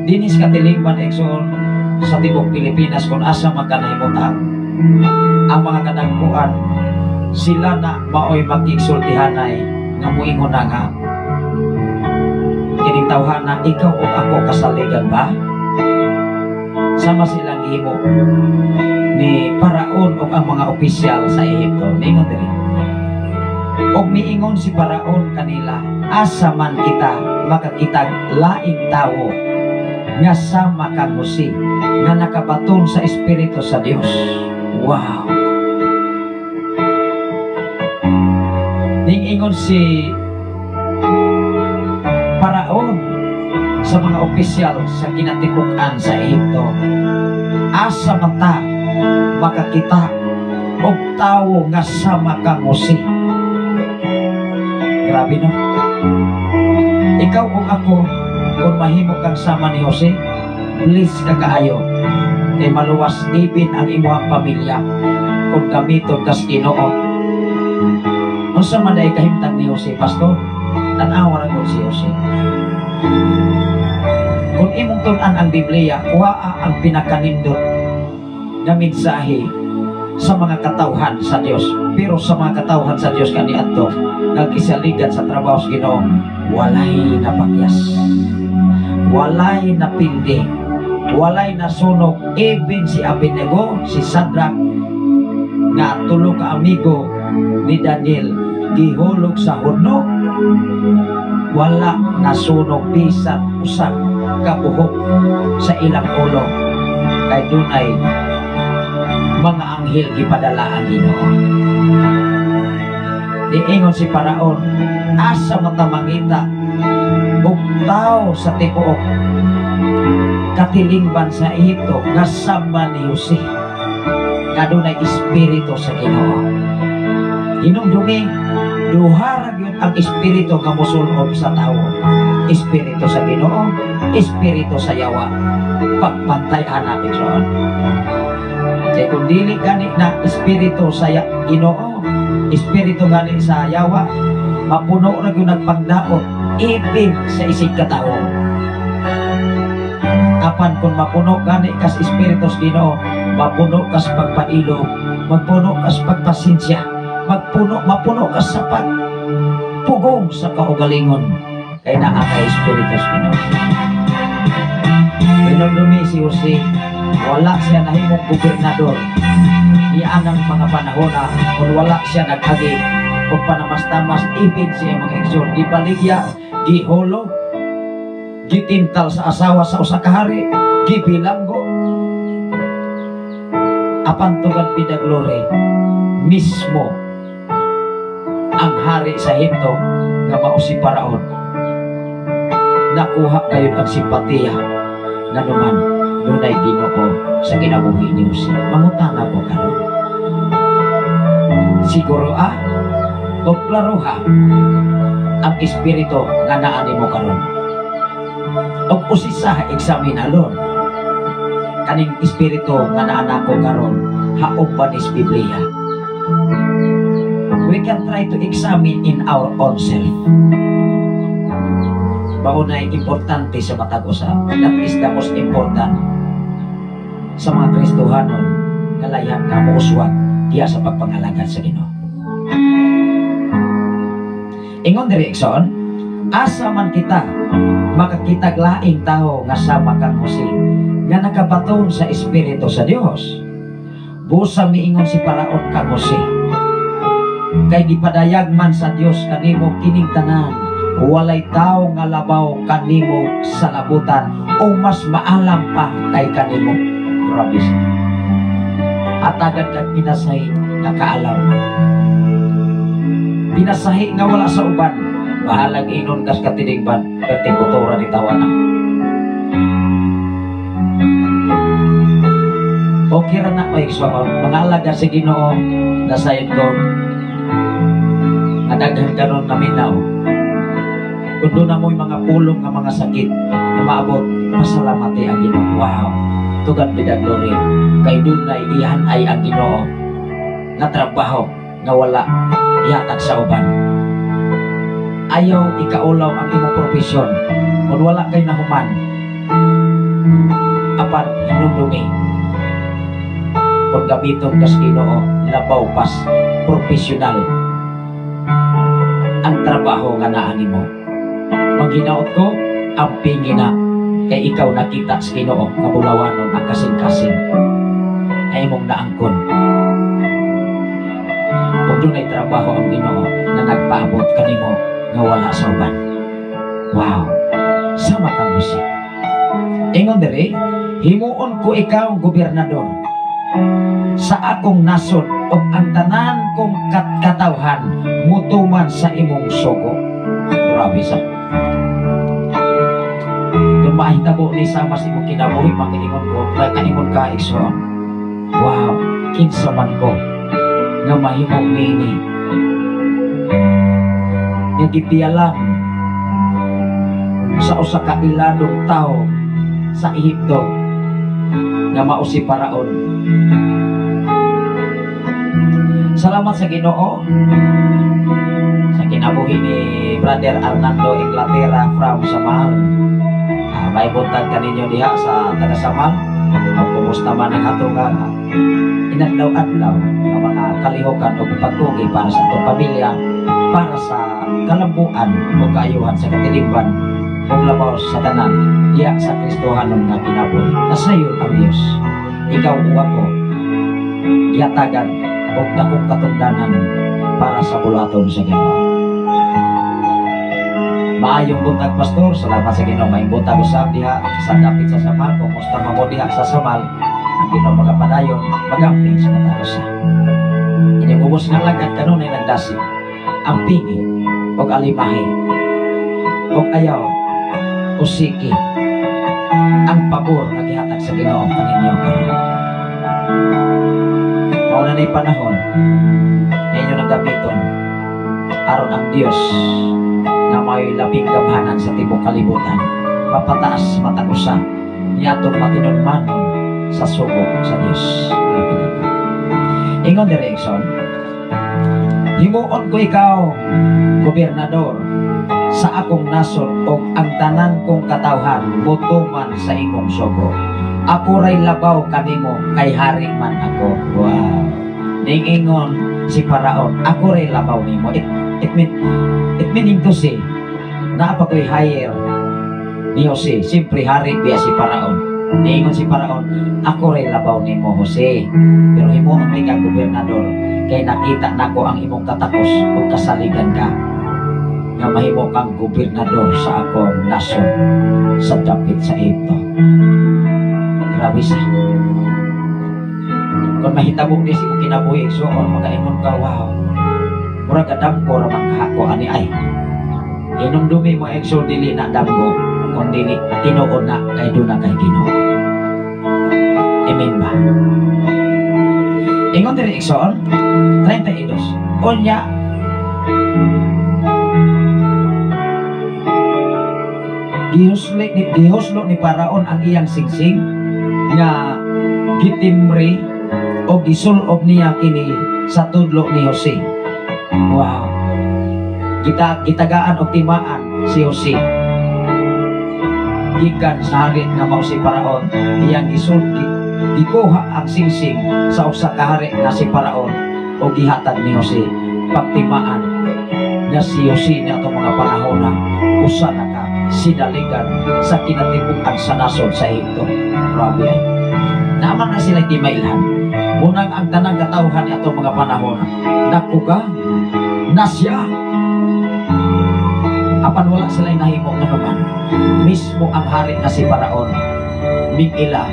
Dinis katilingban, igsoon, sa tibok Pilipinas, kung asa man ka nahimutang, ang mga kadagkuan sila na maoy makigsultihanay nga muingon na nga kining tawhana, ikaw o ako, kasaligan ba? Sama silang gihimo ni Paraon ug ang mga opisyal sa Ehipto. Ningon diri, og miingon si Paraon kanila, "Asa man kita makakitag laing tawo nga sama kang Jose nga nakabaton sa espiritu sa Dios?" Wow. Ningingon si Paraon sa mga opisyal sa kinatibuk-an sa Ehipto, "Asa man ta makakita og tawo nga sama kang Jose?" Grabe, no? Ikaw ug ako, kung mahimo kang sama ni Jose, please ka kaayo. Kay maluwas ibin ang imuhang pamilya kung gamiton kas Ginoo. Unsa man ay kahimtang ni Jose, Pastor? Tan-awa ra gud si Jose. Kung imong tun-an ang Biblia, kuhaa ang pinakanindot nga mensahe sa mga katawhan sa Dios. Pero sa mga katawhan sa Dios kaniadto, nagkisaligan sa trabaho sa Ginoo, walay napakyas, walay napildi, walay nasunog. Even si Abednego, si Shadrach, nga tulo ka amigo ni Daniel, gihulog sa hurno, wala nasunog bisan usa ka buhok sa ilang ulo, kay dunay mga anghel gipadala ang Ginoo. Niingon si Paraon, "Asa man ta mangita og tawo sa tibuok katilingban sa Ehipto nga sama ni Jose nga dunay espiritu sa Ginoo?" Hinumdumi, duha ra gyud ang espiritu nga mosul-ob sa tawo. Espiritu sa Ginoo, espiritu sa yawa. Pagpantay natin soon. Kay kung dili gani na espiritu sa Ginoo, espiritu gani sa yawa, mapuno ra gyud nagpangdaot ipin sa isig katawo. Apan kung mapuno gani kas espiritu sa Ginoo, mapuno kas pagpailog. Magpuno ka sa pagpasensya. Mapuno ka sa pagpugong sa kaugalingon. Kay naa kay Espiritu sa Ginoo. Hinumdumi si Jose, wala siya nahimong gobernador nianang mga panahon na kung wala siya nag-agi kung panamas-tamas ipin siya mga igsoon, gibaligya, gihulog, gitintal sa asawa sa usa ka hari, gibilanggo. Apan to God be the glory, mismo ang hari sa Ehipto nga mao si Paraon, nakuha kayon ang simpatiya nganuman dunay Ginoo sa kinabuhi ni Jose. Mangutana ko karon, siguro o klaroha ang espiritu nga naa nimo karon? Og usisa eksaminalon, kaning espiritu nga naa nako karon, haog ba ni Biblia? We can try to examine in our own self. Mao na importante sa matag usa. That is the most important sa mga Kristohanon nga layhan nga mouswag diya sa pagpangalagad sa Ginoo. Ingon diri, igsoon, asa man kita makakitag laing tao nga sama kang Jose nga nakabaton sa Espiritu sa Dios? Busa miingon si Paraon kang Jose, "Kay gipadayag man sa Dios kanimo kining tanan, walay tao nga labaw kanimo sa labutan o mas maalam pa kay kanimo." Grabe siya. Hatagan kag pinasahi nga kaalam. Pinasahi nga wala sa uban. Bahalag inon kas katinigban, perting kultura ni tawana. Okay ra na ko, igsoon. Mga alagad sa Ginoo, nasayon ko, nga daghan karon naminaw. Kung doon na mo'y mga pulong nga mga sakit na maabot, pasalamati ang Ginoo. Wow! To God be the glory. Kay dunay iyan ay ang Ginoo nga trabaho nga wala ihatag sa uban. Ayaw ikaulaw ang imong profesyon kung wala kay nahuman. Apan hinumdumi, kung gamiton kas Ginoo, labaw pas profesional ang trabaho nga naa nimo. Manghinaot ko ang pingina kay ikaw nakita sa Ginoo nga bulawanon ang kasing-kasing ay imong naangkon. Kung dunay trabaho ang Ginoo na nagpaabot kanimo nga wala sa uban. Wow, sama kang Jose. Ingon diri, "Himuon ko ikaw gobernador sa akong nasod ug ang tanan kong katawhan mutuman sa imong sugo." Grabe sa. Kung mahitabo ni sama sa imong kinabuhi, makiingon ko, makaingon ka, igsoon. Wow, kinsa man ko nga mahimong nini nga gipiyalan sa usa ka iladong tawo sa Ehipto nga mao si Paraon? Salamat sa Ginoo sa kinabuhi ni Brother Arnando Inglaterra from Samal. May buntag kaninyo diha sa taga Samal. Kumusta man ang atong inadlaw-adlaw nga mga kalihokan o pagtugi para sa atong pamilya, para sa kalambuan o kaayuhan sa katilingban o labaw sa tanan diha sa Kristohanon nga kinabuhi. Nasayon ang Dios. Ikaw o ako gihatagan og dakong katungdanan para sa buluhaton sa Ginoo. Maayong buntag, Pastor. Salamat sa Ginoo. Maayong buntag usab diha sa dapit sa Samal. Kumusta man mo diha sa Samal? Ang Ginoo magapadayon, magamping sa matag usa. Inyong ubos nga alagad kanunay nagdasig. Ampingi og alimahi og ayaw usiki ang pabor nga gihatag sa Ginoo kaninyo karon. Mao na na'y panahon nga inyo nang gamiton aron ang Dios nga mao'y labing gamhanan sa tibuok kalibutan mapataas matag usa niadtong matinunmanon sa sugo sa Dios. Amen. Ingon diri, igsoon, "Himuon ko ikaw gobernador sa akong nasod ug ang tanan kong katawhan mutuman sa imong sugo. Ako ray labaw kanimo kay hari man ako." Wow. Ningingon si Paraon, "Ako rin labaw nimo." It meaning to say, naa pa ko'y higher ni Jose. Siyempre, hari biya si Paraon. Niingon si Paraon, "Ako rin labaw nimo, Jose. Pero himuon ti kang gobernador kay nakita nako ang imong katakos ug kasaligan ka nga mahimo kang gobernador sa akong nasod sa dapit sa Ehipto." Grabe sa. Kung mahitabo ni si imong kinabuhi, igsoon, makaingon ka, "Wow. Murag kadamgo ra man ka ko ani ay." Hinumdumi mo, igsoon, dili na damgo, kung dili tinuod na kay duna kay Ginoo. Amen ba? Ingon diri, igsoon, 32. Unya, gihuslo ni Paraon ang iyang singsing nga gitimri o gisulob niya kini sa tudlo ni Jose. Wow. Gitagaan og timaan si Jose. Gikan sa hari nga mao si Paraon, iyang gikuha ang singsing sa usa ka hari nga si Paraon o gihatag ni Jose pagtimaan nga si Jose ni atong mga panahon na usa na ka sinaligan sa kinatibuk-an sa nasod sa Ehipto. Grabe ay. Naman na sila timailhan. Munang ang tanang katawhan ni atong mga panahon nakuga na siya. Apan wala sila nahimo nganuman. Mismo ang hari nga si Paraon mingila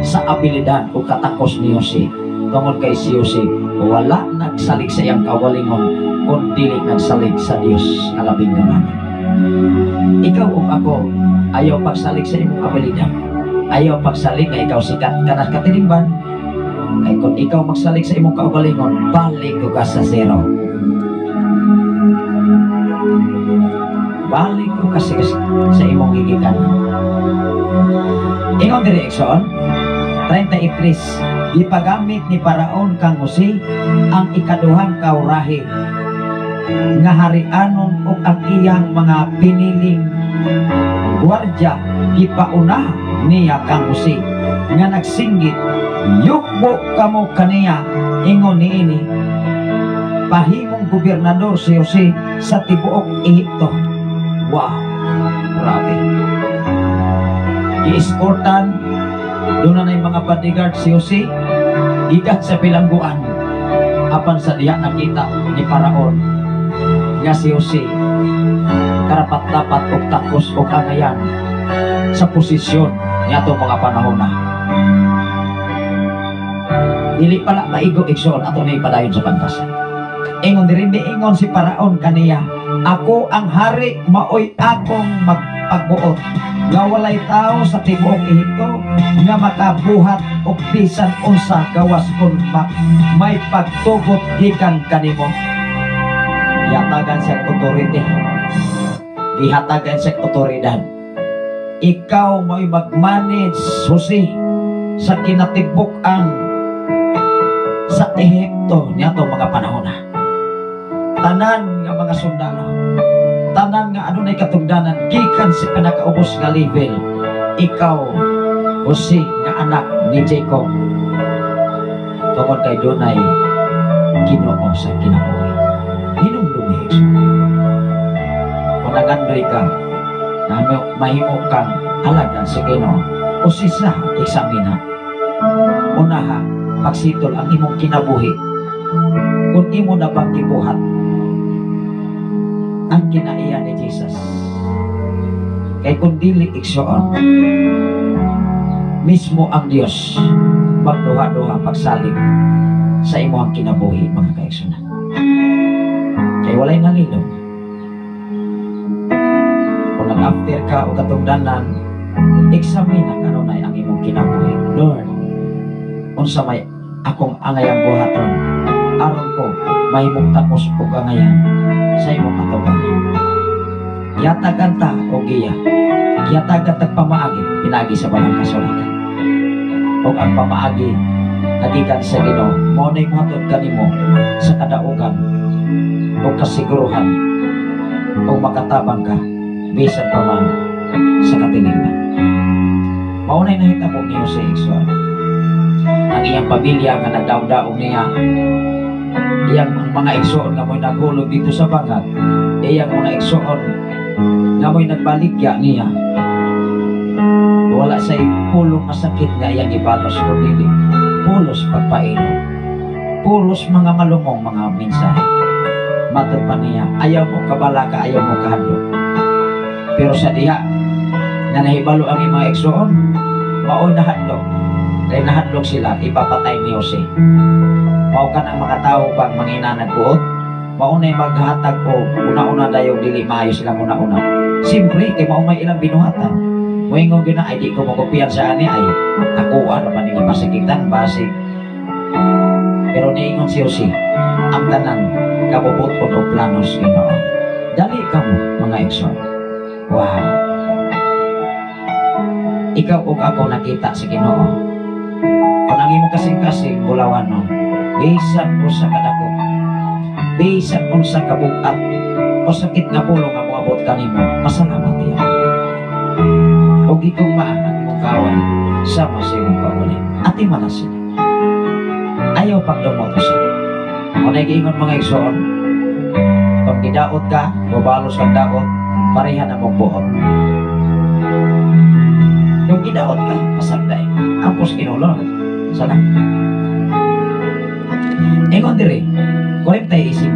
sa abilidad o katakos ni Jose. Tungod kay si Jose wala nagsalig sa iyang kawalingon kun dili nagsalig sa Dios nga labing gamhanan. Ikaw ug ako, ayaw pagsalig sa imong abilidad. Ayaw pagsalig nga ikaw sikat ka na katilingban. Kay kung ikaw magsalig sa imong kaugalingon, balik ka sa zero. Balik ko kasi sa imong gigikan. Ingon diri, igsoon, 33, gipagamit ni Paraon kang Jose ang ikaduhang kaurahe nga harianon ug ang iyang mga piniling gwardya gipauna niya kang Jose nga nagsinggit, "Yukbo kamo kaniya." Ingon niini, pahimong gobernador si Jose sa tibuok Ehipto. Wow, grabe. Giiskortan doon na mga bodyguard si Jose gikan sa bilangguan. Apan sa diha nakita ni Paraon nga si Jose karapat dapat og takos og angayan sa posisyon niadtong mga panahon na. Dili pala maigo, igsoon, ato na ipadayon sa pagbasa. Ingon diri, miingon si Paraon kaniya, "Ako ang hari, maoy akong magpagbuot nga walay tao sa tibuok Ehipto nga makabuhat og bisan unsa gawas kun may pagtugot gikan kanimo." Gihatagan siya authority. Gihatagan siya otoridad. "Ikaw mo'y mag-manage, Jose, sa kinatibuk-an sa Ehipto niadtong mga panahon na. Tanan nga mga sundalo, tanan nga adunay katungdanan gikan sa pinakaubos nga level, ikaw, Jose, nga anak ni Jacob, tungod kay dunay Ginoo sa kinabuhi." Hinumdumi, kung nagandoy ka na mahimo kang alagad sa Ginoo, usisa eksamina. Unaha, pagsitol ang imong kinabuhi kung imo na bang gibuhat ang kinaiya ni Jesus. Kay kung dili, igsoon, mismo ang Dios magduha-duha pagsalig sa imong kinabuhi, mga kaigsunan. Kay walay nalilong. Kung nag-after ka o katungdanan, eksamina kanunay ang imong kinabuhi. "Lord, unsa may akong angayang buhaton aron ko mahimong takos og angayan sa imong atubangan?" Gihatagan ta og giya, gihatagan tag pamaagi pinaagi sa Balang Kasulatan. Og ang pamaagi nagikan sa Ginoo mao nay mohatod kanimo sa kadaugan o kasiguruhan o makatabang ka bisan pa man sa katilingban. Mao nay nahitabo ni Jose, igsoon. Ang iyang pamilya nga nagdaog-daog niya, iyang mga igsoon nga mo'y naghulog dito sa bangag, iyang mga igsoon nga mo'y nagbaligya niya, wala say pulong masakit nga iyang ibalos kundi pulos pagpailo, pulos mga malumong mga mensahe. Matod pa niya, ayaw mo kabalaka, ayaw mo kahadlok. Pero sa diha nga nahibalo ang mga igsoon, mao'y nahadlok. Kay nahadlok sila, ipapatay ni Jose. Mao ka ng mga tao bang mangina nagbuot, mao na'y maghatag o una-una dayo dili maayo silang una-una. Siyempre, kay mao may ilang binuhatan. Moingon gyud na, ay di ko makupiyan sa ani, ay ako ra man ning ipasakitan basig. Pero niingon si Jose, ang tanan kabubuton og planos Ginoo. Dali kamo, mga igsoon. Wow. Ikaw ug ako nakita sa Ginoo. Kung ang imong kasing-kasing bulawanon, bisan usa ka dako, bisan unsa ka bug-at o sakit nga pulong nga moabot kanimo, pasalamat iya. Og gigugma ang imong kaaway sama sa imong kaugalingon. Ati man na sila. Ayaw pagdumot usa. Kung nagiingon, mga igsoon, kung gidaot ka, mobalos kang daot, pareha na mong buot. Kung gidaot ka, pasagday. Ampos Ginoo, Lord. Sana. Ingon diri, 45.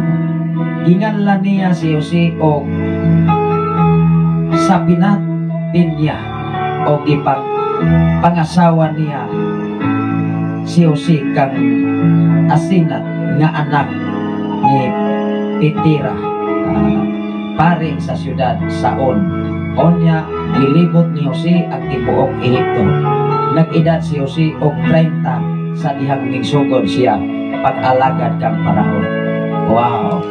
Ginganlan niya si Jose og Sapinat Pinya o gipang pangasawa niya si Jose kang Asinat nga anak ni Pitira, pare sa siyudad sa On. Onya gilibot ni Jose ang tibuok Ehipto. Nag-edad si Jose og 30 sa dihang migsugod siya pag-alagad kang Paraon. Wow.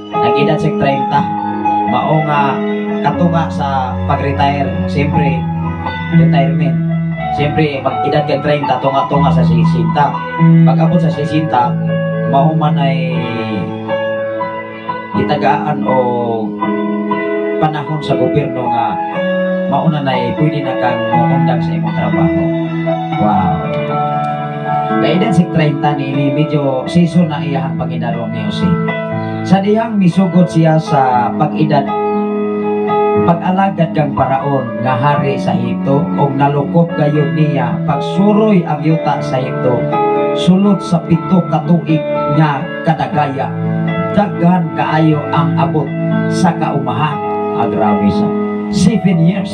Nag-edad siya 30. Mao nga katunga sa pag-retire. Siyempre, retirement. Siyempre, mag-edad kag 30, tunga-tunga sa 60. Pag abot sa 60, mao man ay gitagaan o panahon sa gobyerno nga mauna na pwede na kang muundang sa imong trabaho. Wow. Kaedad si 30 ni medyo season na iyahang pangidaron ni Jose. Sa dihang misugod siya sa pag-edad pag-alagad kang Paraon nga hari sa Ehipto og nalukop gayud niya pagsuroy ang yuta sa Ehipto sulod sa 7 ka tuig nga kadagaya. Daghan kaayo ang abot sa kaumahan. Ah, grabe sa 7 years,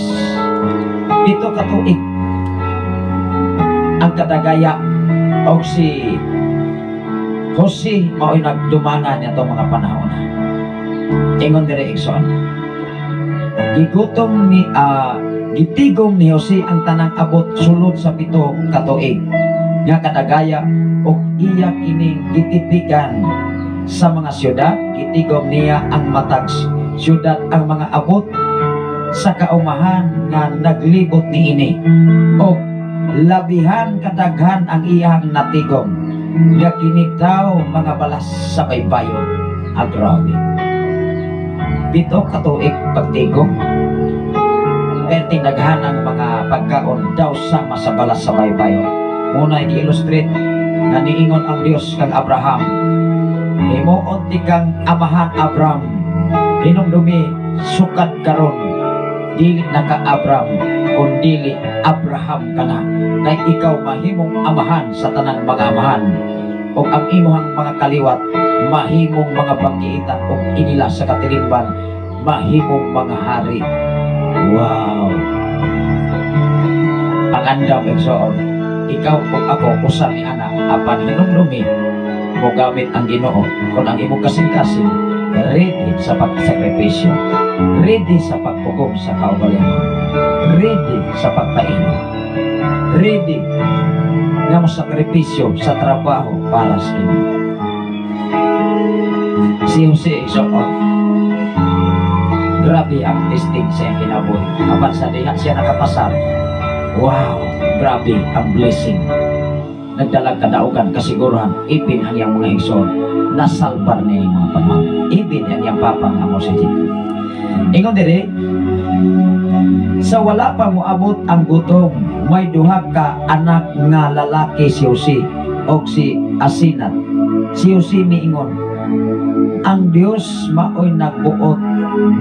7 ka tuig ang kadagaya og si Jose mao'y nagdumana niya mga panahon na. Ingon dire, igsoon, gigutom ni gitigom ni Jose ang tanang abot sulod sa 7 ka tuig nga kadagaya og iya kining gitipikan sa mga syudad. Gitigom niya ang matag syudad ang mga abot sa kaumahan nga naglibot niini og labihan kadaghan ang iyang natigom nga kini daw mga balas sa baybayon. Ah, grabe, 7 ka tuig pagtigom, pero tinaghan ang mga pagkaon daw sama sa balas sa baybayon. Muna i-illustrate nga niingon ang Dios kang Abraham, "Himuon ti kang amahan, Abraham." Hinumdumi, sukad karon dili na ka Abram kundili Abraham ka na, kay ikaw mahimong amahan sa tanang mga amahan ug ang imuhang mga kaliwat mahimong mga banggiita ug inila sa katilingban mahimong mga hari. Wow. Pangandam, igsoon, ikaw ug ako usa ni anak, apan hinumdumi mo gamit ang Ginoo kung ang imong kasing-kasing ready sa pagsakripisyo, ready sa pagpugong sa kaugalingon, ready sa pagpailo, ready nga mo sakripisyo sa trabaho para sa Ginoo. Si Jose, igsoon, grabe ang testing sa iyang kinabuhi. Apan sa diha siya nakapasar, wow, grabe ang blessing. Nagdalag kadaugan, kasiguruhan, ipin ang iyang mga igsoon, nasalbar niya yung mga panahon. Ipin ang iyang papa nga mo si Jacob. Ingon dire, sa wala pa moabot ang gutom. May duha ka anak nga lalaki si Jose og si Asenat. Si Jose miingon, "Ang Dios maoy nagbuot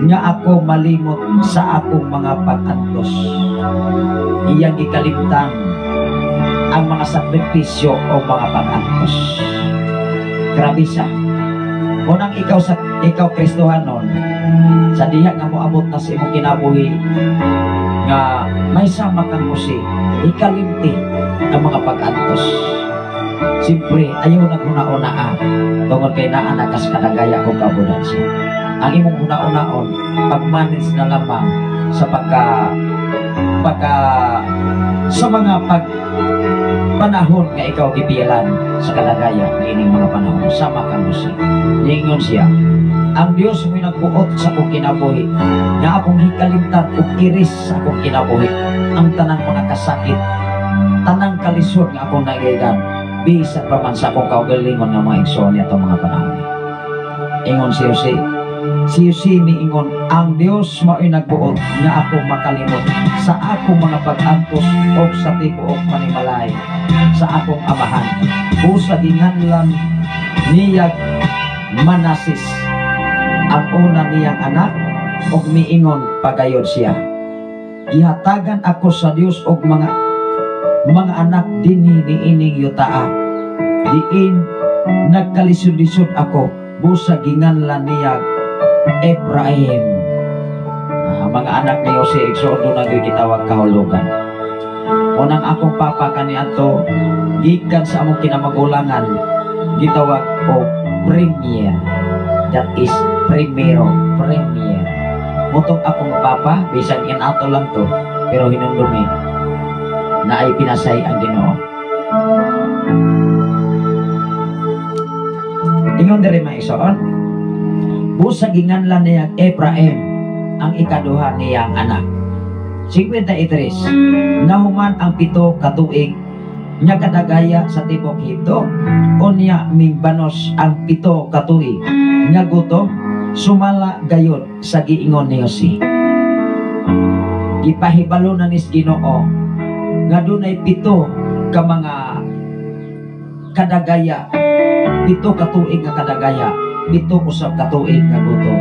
nga ako malimot sa akong mga pag-antos." Iyang gikalimtan ang mga sakripisyo o mga pag-antos. Grabe siya. Unang ikaw sa ikaw Kristohanon, sa diha nga moabot na sa imong kinabuhi nga may sama kang Jose, ikalimti ang mga pag-antos. Siyempre, ayaw naghuna-una tungod kay naa na kas kadagaya o kaabundansya. Ang imong huna-unaon, pag-manage na lamang sa pagka pagka sa mga pag panahon nga ikaw gipiyalan sa kadagaya niining mga panahon sama kang Jose. Ningon siya, "Ang Dios mo'y nagbuot sa akong kinabuhi nga akong hikalimtan ug iris sa akong kinabuhi ang tanang mga kasakit, tanang kalisod nga akong naigan bisan pa man sa akong kaugalingon nga mga igsoon niya mga panahon." Ingon si Jose, si Jose miingon, "Ang Dios mao'y nagbuot nga ako makalimot sa akong mga pag-antos og sa tibuok panimalay sa akong amahan." Busa ginganlan niyag Manases ang una niyang anak og miingon pagayod siya, "Gihatagan ako sa Dios og mga anak dinhi niining yutaa diin nagkalisod-lisod ako." Busa ginganlan niya Ephraim. Ah, mga anak ni Jose, igsoon, doon na gitawag kahulugan. Unang akong papa kaniadto gikan sa among kinamagulangan gitawag og Premier, that is primero, Premier. Mutong akong papa, bisan in ato lang to, pero hinumdumi na ay pinasay ang Ginoo. Ingon diri, mga igsoon, busa ginganlan niya Ephraim ang ikaduha niyang anak. 53. Nahuman ang 7 ka tuig nga kadagaya sa tibok Ehipto, unya mingbanos ang 7 ka tuig nga gutom sumala gayod sa giingon ni Jose. Gipahibalo na nis Ginoo nga dunay 7 ka mga kadagaya, 7 ka tuig nga kadagaya, 7 usab ka tuig nga gutom.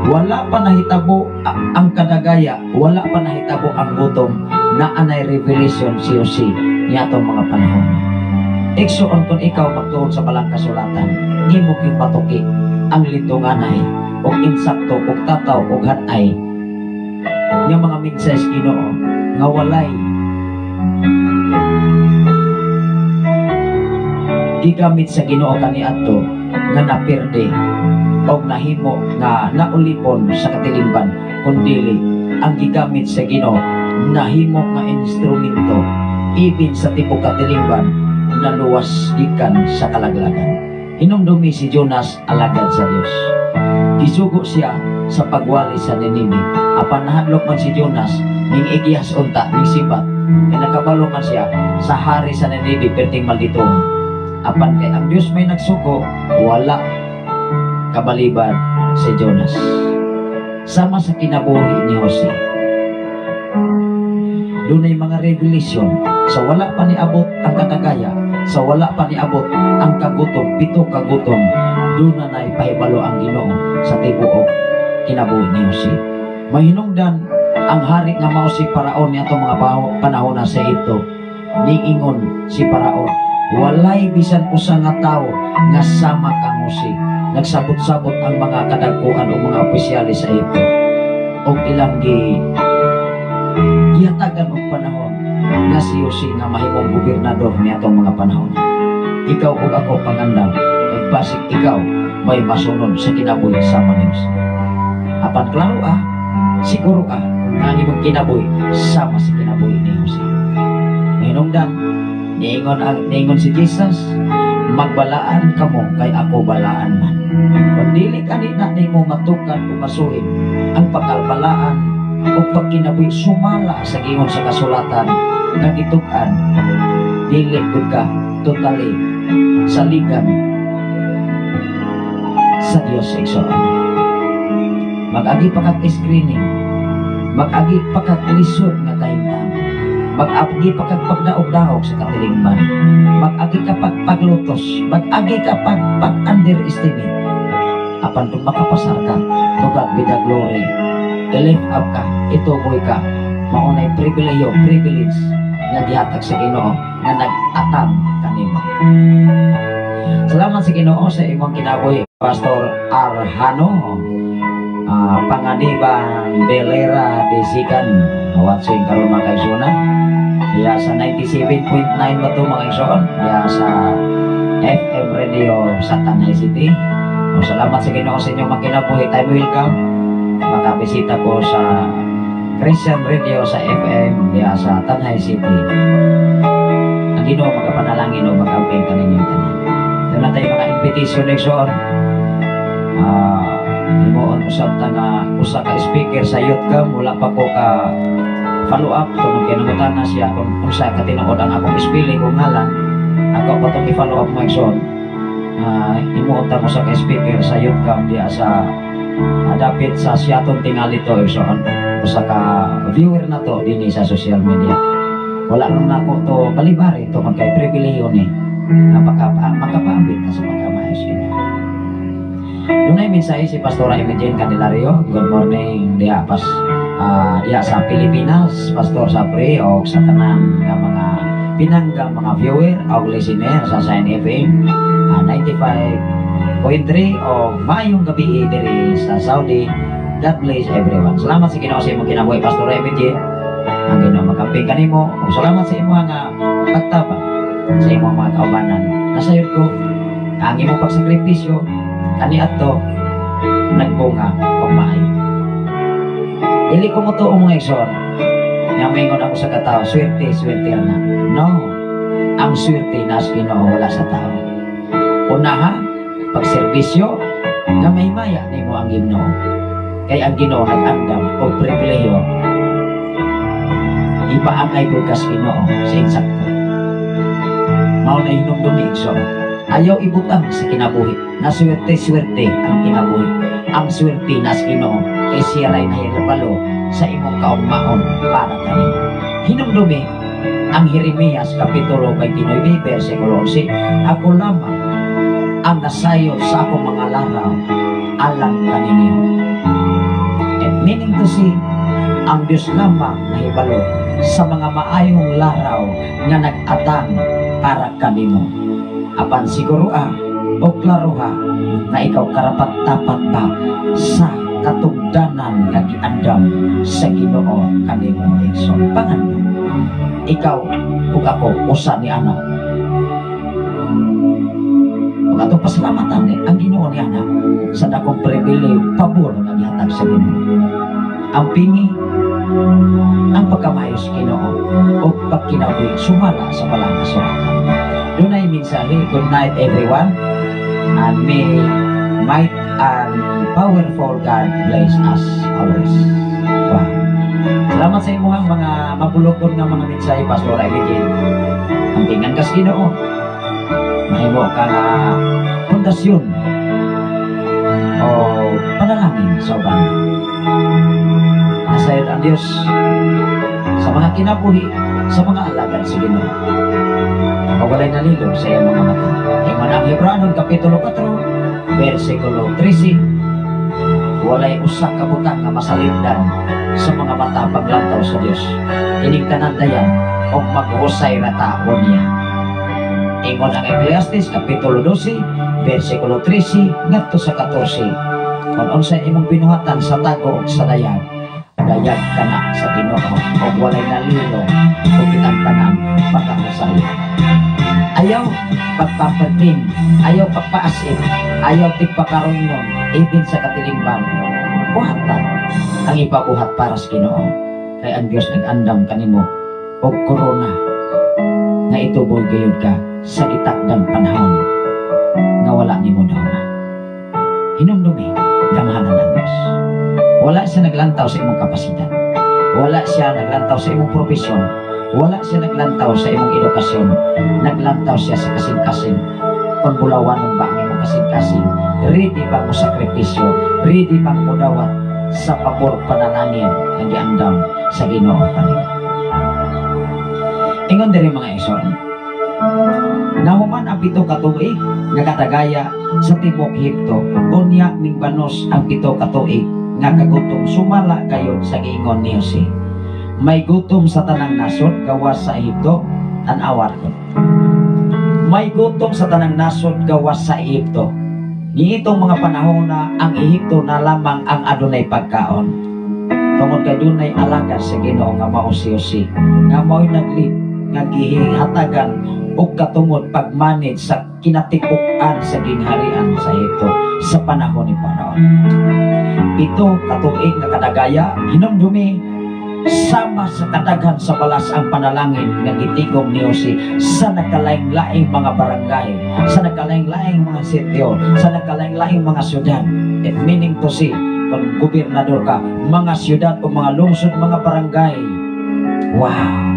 Wala pa nahitabo ang kadagaya, wala pa nahitabo ang gutom, na anay revelation si Jose niya atong mga panahon. Igsoon, kung ikaw magtuon sa balang kasulatan, imo gyud patuki ang litunganay og insakto og tataw og hanay nga mga mensahe sa Ginoo nga walay gigamit sa Ginoo kaniadto nga naperde og nahimo nga naulipon sa katilingban, kundili ang gigamit sa Ginoo nahimo nga instrumento even sa tibok katilingban na luwas gikan sa kalaglagan. Hinumdumi si Jonas, alagad sa Dios. Gisugo siya sa pagwali sa Nineveh. Apan nahadlok man si Jonas, ning igihas unta, ning sibat. Kay nakabalo man siya sa hari sa Nineveh perting maldito. Apan kay ang Dios may nagsugo, wala kabalibad si Jonas. Sama sa kinabuhi ni Jose. Dunay mga revelation sa wala pa niabot ang kadagaya, sa wala pa niabot ang kagutom, 7 kagutom, doon na naipahibalo ang Ginoo sa tibuok kinabuhi ni Jose. Mahinungdan ang hari nga mao si Paraon niya mga panahon na sa Ehipto. Niingon si Paraon, "Walay bisan usa nga tawo nga sama kang Jose." Nagsabot-sabot ang mga kadagkuan o mga opisyalis sa Ehipto og ilang gihatagan og panahon nga si Jose nga mahimong gobernador niya atong mga panahon. Ikaw ug ako, pangandam kay basig ikaw may masunod sa kinabuhi sama ni Jose. Apan klaro siguro nga ang imong kinabuhi sama sa kinabuhi ni Jose. Hinungdan, niingon si Jesus, "Magbalaan kamo kay ako balaan man." Kung dili kanina nimo matukan o masuhin ang pagkalbalaan o pagkinabuhi sumala sa giingon sa kasulatan nga gitug-an, dili gud ka totally saligan sa Dios, igsoon. Mag-agi pa kag screening, mag-agi pa kag lisod nga kahimtang, Mag-agi pa kag pagdaog-daog sa katilingban. Mag-agi ka pag paglutos, mag-agi ka pag pag-underestimate. Apan kung makapasar ka, to God be the glory. I-lift up ka, ituboy ka. Maunay pribileyo, privilege nga gihatag sa Ginoo nga nag-atang kanimo. Salamat sa Ginoo sa imong kinabuhi, Pastor Arhano. Panganiban Belera de Sikan. Watching karon, mga kaigsuonan. Diya sa 97.9 ba to, mga igsoon? Diya sa FM Radio sa Tanay City. O, salamat sa Ginoo sa inyong mga kinabuhi. Time will come. Makabisita ko sa Christian Radio sa FM diya sa Tanay City. Ang Ginoo magapanalangin o magamping kaninyong tanan. Doon na tayo mga invitation, igsoon. Himuon usab ta nga usa ka speaker sa youth camp, wala pa ko ka follow up tungod kay nangutana siya kung unsa ka tinuod ang akong spelling kung ngalan. Ako pa tong i-follow up, mga igsoon. Himuon ta usa ka speaker sa youth camp diya sa dapit sa Siaton tingali to, igsoon, usa ka viewer na to dinhi sa social media. Wala nang nako to balibari tungod kay pribilehiyo ni nga makapaambit ka sa pagkamaayos kini. Dunay mensahe si Pastora Imogen Candelario. Good morning diha pas diha sa Pilipinas, Pastor Sapre, o sa tanan nga mga pinanggang mga viewer o listener sa Sign FM 95.3 o maayong gabi diri sa Saudi. God bless everyone. Salamat sa Ginoo sa imong kinabuhi, Pastor Imogen. Ang Ginoo makamping kanimo. Ug salamat sa imong nga pagtabang sa imong mga kaubanan. Nasayod ko ang imong pagsakripisyo kaniadto nagbunga og maayo. Dili ko mo mga igsoon nga maingon ako sa katao, swerte, swerte na. No. Ang swerte na sa Ginoo, wala sa tao. Unaha, pagserbisyo, nga mahimaya nimo ang Ginoo. Kay ang Ginoo nag-andam og pribilehiyo, ipaangay ko kas Ginoo sa insakto. Mao na hinumdumi, igsoon. Ayaw ibutang sa kinabuhi. Na swerte-swerte ang kinabuhi. Ang swerte na sa Ginoo kay siya ray nahibalo sa imong kaugmaon para kanimo. Hinumdumi ang Jeremias Kapitulo 29 versikulo 11, "Ako lamang ang nasayod sa akong mga laraw alang kaninyo." And meaning to say, ang Diyos lamang nahibalo sa mga maayong laraw nga nag-atang para kanimo. Apan siguro o klaro ha na ikaw karapat dapat ba sa katugdanan nga giandam sa Ginoo kanimo, igsoon. Pangando, ikaw ug ako usa ni ana. Ug atong pasalamatan ni ang Ginoo ni ana sa dakong pribilehiyo, pabor nga gihatag sa Ginoo. Ang pingi ang pagkamayo sa Ginoo o pagkinabuhi sumala sa balang kasuratan. Dunay mensahe. Good night, everyone, and may might and powerful God bless us always. Wow. Salamat sa imuhang mga mabulokon nga mga mensahe, Pastor Ivy. Ampingan kas Ginoo. Mahimo ka nga pundasyon o panalangin sa uban. Nasayod ang Diyos sa mga kinabuhi, sa mga alagad sa Ginoo. O walay nalilong sa iyang mga mata. Ingon ang Hebranon Kapitulo 4, versikulo 13, walay usa ka butang nga masalipdan sa mga mata paglantaw sa Dios. Ining tanan dayag og maghusay ra taon niya. Ingon ang Ecclesiastes Kapitulo 12, versikulo 13 ngadto sa 14. Kung unsa imong binuhatan sa tago ug sa dayag, dayag kana sa Ginoo ug walay nalilong ug kitang tanan makahusay. Ayaw pagpapertim, ayaw pagpaasim, ayaw tigpakaroon ibin sa katilingban. Buhatan ang ipabuhat para sa Ginoo. Kay ang Dios nag-andam kanimo og korona nga ituboy gayud ka sa gitakdang panahon nga wala nimo dawna. Hinumdumi, gamhanan ng Diyos. Wala siya naglantaw sa imong kapasidad. Wala siya naglantaw sa imong profesyon. Wala siya naglantaw sa imong edukasyon. Naglantaw siya sa kasing-kasing. Kung bulawanon ba ang imong kasing-kasing, ready ba mo sakripisyo? Ready ba mo dawat sa pabor panalangin nga giandam sa Ginoo kanimo? Ingon diri, mga igsoon. Nahuman ang 7 ka tuig nga kadagaya sa tibuok Ehipto, unya mingbanos ang 7 ka tuig nga kagutom sumala gayod sa giingon ni Jose. May gutom sa tanang nasod gawas sa Ehipto, tan-awar ko. May gutom sa tanang nasod gawas sa Ehipto. Niitong mga panahon na ang Ehipto na lamang ang adunay pagkaon. Tungod kay dunay alagad sa Ginoo nga mao si Jose, nga mao'y nag-lead nga gihatagan og katungod pag-manage sa kinatibuk-an sa gingharian sa Ehipto sa panahon ni Paraon. 7 ka tuig nga kadagaya, hinumdumi sama sa kadaghan sa balas ang panalangin nga gitigom ni Jose sa nagkalaing-laing mga barangay, sa nagkalaing-laing mga sitio, sa nagkalaing-laing mga syudad. It meaning to say, kung gobernador ka, mga syudad o mga lungsod, mga barangay. Wow!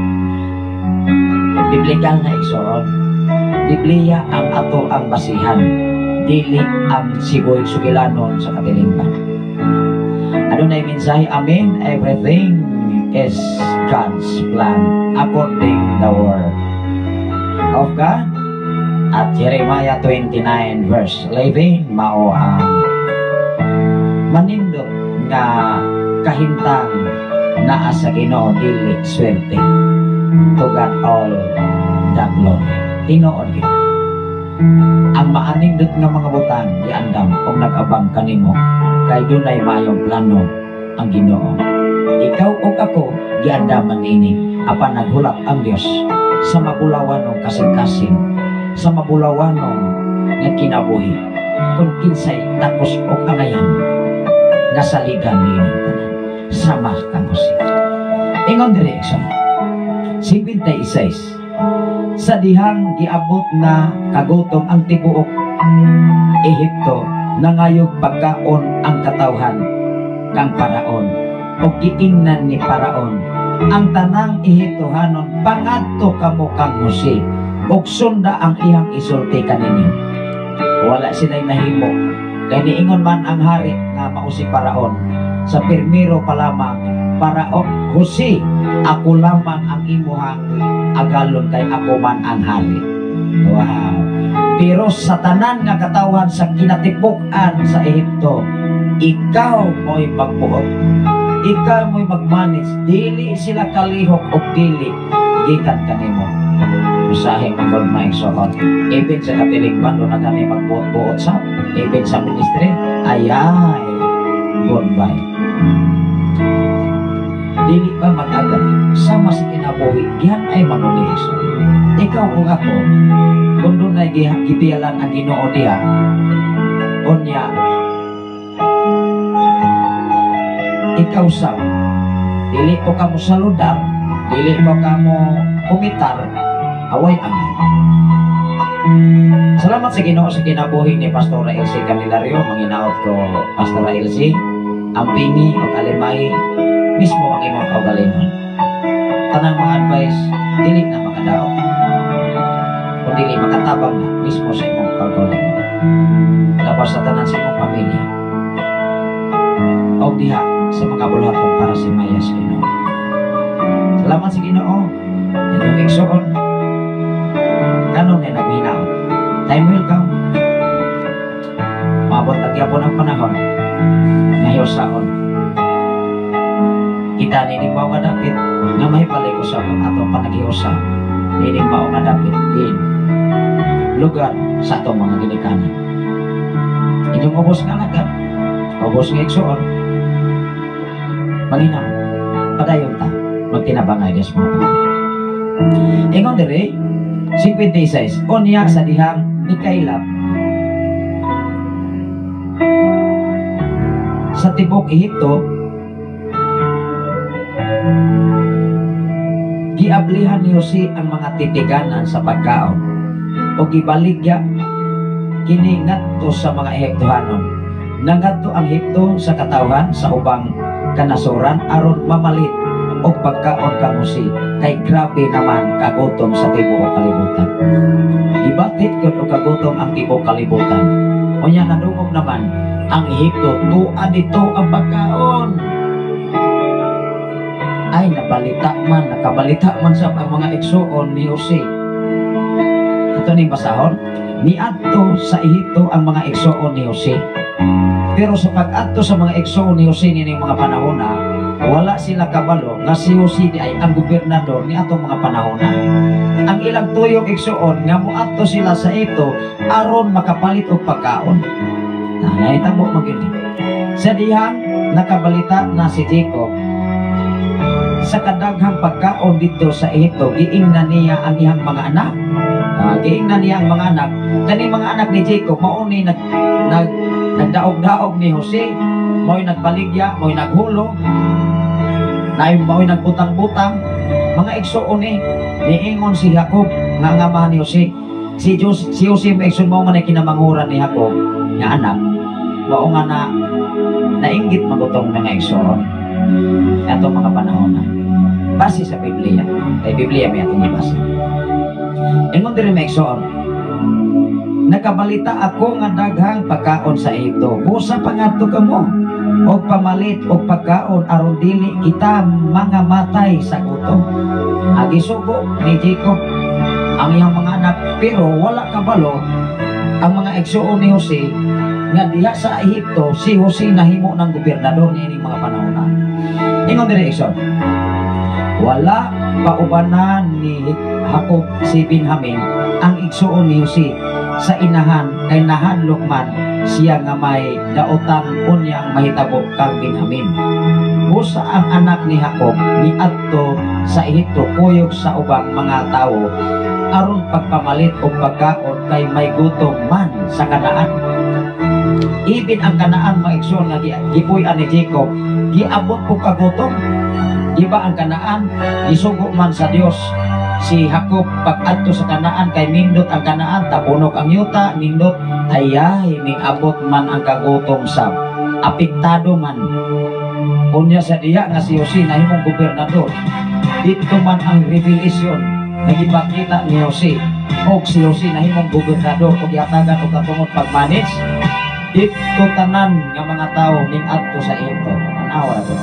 Biblikal na, igsoon. Biblia ang ato ang basihan, dili ang sigoy sugilanon sa katilingban. Adunay mensahe, amen, everything is God's plan according the word of God. At Jeremiah 29 verse 11, mao ang manindot nga kahintang naa sa Ginoo, dili swerte. To God all the glory. Tinuod gyud. Ang maanindot nga mga butang giandam og nag-abang kanimo kay dunay maayong plano ang Ginoo. Ikaw ug ako giandaman niini, apan naghulat ang Dios sa mabulawanong kasing-kasing, sa mabulawanong nga kinabuhi, kung kinsay takos og angayan nga saligan niining tanan sama kang Jose. Ingon diri, igsoon, 56, sa dihang giabot na kagutom ang tibuok Ehipto, nangayog pagkaon ang katawhan kang Paraon o giingnan ni Paraon ang tanang Ehiptohanon, "Pangadto kamo kang Jose ug sunda ang iyang isulti kaninyo." Wala sila'y nahimo kay niingon man ang hari nga mao si Paraon sa pirmiro pa lamang, "Paraon Jose, ako lamang ang imuhang agalon kay ako man ang hari." Wow! Pero sa tanan nga katawhan sa kinatibuk-an sa Ehipto, ikaw mo'y magbuot. Ikaw mo'y mag-manage. Dili sila kalihok o dili gikan kanimo. Usahay man gud, mga igsoon. Even sa katilingban, duna gani magbuot-buot sa even sa ministry, ayay, goodbye. Dili ba mag-agad sama sa kinabuhi, gihan ay manuni, igsoon. Ikaw ug ako, kung dunay gibiyalan ang Ginoo diha, unya ikaw sa dili ko kamo saludar, dili ko kamo kumitar, away angay. Salamat sa Ginoo sa kinabuhi ni Pastora Elsie Candelario. Manginaot ko, Pastora Elsie, ang pingi o alimay mismo ang imong kaugalingon. Tanang mga advice dili na makadaot kung dili makatabang na mismo sa imong kaugalingon. Lapas sa tanan sa imong pamilya o diha sa mga buluhaton para sa maya sa Ginoo. Salamat sa Ginoo. Inyong igsoon, kanon na naghinaot. Time will come. Maabot na gyapon ang panahon nga hiusaon kita nining mao nga dapit nga mahibalik usab ang atong panaghiusa nining mao nga dapit din lugar sa atong mga ginikanan. Inyong ubos nga alagad, ubos nga igsoon, manginaw, padayon ta magtinabangay Dios mga panahon. Ingon diri, 56, unya sa dihang nikaylap sa tibok Ehipto, giablihan ni Jose ang mga titiganan sa pagkaon o gibaligya kini ngadto sa mga Ehiptohanon. Nangadto ang Ehipto sa katawhan sa ubang kanasuran aron mamalit og pagkaon kang Jose kay grabe naman kagutom sa tibuok kalibutan. Gibatit gyud og kagutom ang tibuok kalibutan. Unya nadungog naman ang Ehipto, tuan dito ang pagkaon. Ay, nabalita man, nakabalita man sa ang mga igsuon ni Jose. Ito ning basahon. Niadto sa Ehipto ang mga igsuon ni Jose. Pero sa pag-adto sa mga igsuon ni Jose nining mga panahon na, wala sila kabalo nga si Jose di ay ang gobernador ni atong mga panahon na. Ang ilang tuyong, igsuon, nga moadto sila sa ito aron makapalit og pagkaon. Na nahitabo man gyud ni. Sa dihang nakabalita na si Jacob sa kadaghang pagkaon dito sa Ehipto, giingnan niya ang iyang mga anak. Giingnan niya ang mga anak. Kani mga anak ni Jacob mao ni nag nag nagdaog-daog ni Jose, mao'y nagbaligya, mao'y naghulog, naay mao'y nagbutang-butang, mga igsuon ni. Niingon si Jacob nga ang amahan ni Jose. Si Jose, si Jose, mga igsoon, mao man ay kinamanguran ni Jacob nga anak. Mao nga na nainggit magutong mga igsoon atong mga panahon na. Base sa Biblia. Kay Biblia may atong ibasa. Ingon diri, mga igsoon, "Nakabalita ako nga daghang pagkaon sa Ehipto. Busa pangadto kamo og pamalit og pagkaon aron dili kita mga matay sa gutom." Agi sugo ni Jacob ang iyang mga anak, pero wala kabalo ang mga igsuon ni Jose nga diha sa Ehipto si Jose nahimo ng gobernador niining mga panahon na. Ingon diri, igsoon, wala paubanan ni Jacob si Benjamin, ang igsuon ni Jose sa inahan, kay nahadlok man siya nga may daotan unyang mahitabo kang Benjamin. Busa ang anak ni Jacob niadto sa Ehipto kuyog sa ubang mga tawo aron pagpamalit og pagkaon kay may gutom man sa Kanaan. Ibin ang Kanaan, mga igsoon, nga gipuy-an ni Jacob, giabot po kagutom. Iba ang Kanaan, gisugo man sa Dios si Jacob pag-adto sa Kanaan kay nindot ang Kanaan, tabunok ang yuta, nindot. Ayay, ning abot man ang kagutom sa apektado man. Unya sa diya nga si Jose nahimong gobernador, dito man ang revelation nga gipakita ni Jose og si Jose nahimong gobernador og gihatagan og katungod pag-manage dito tanan nga mga tawo ning adto sa Ehipto. Tan-awa ra to.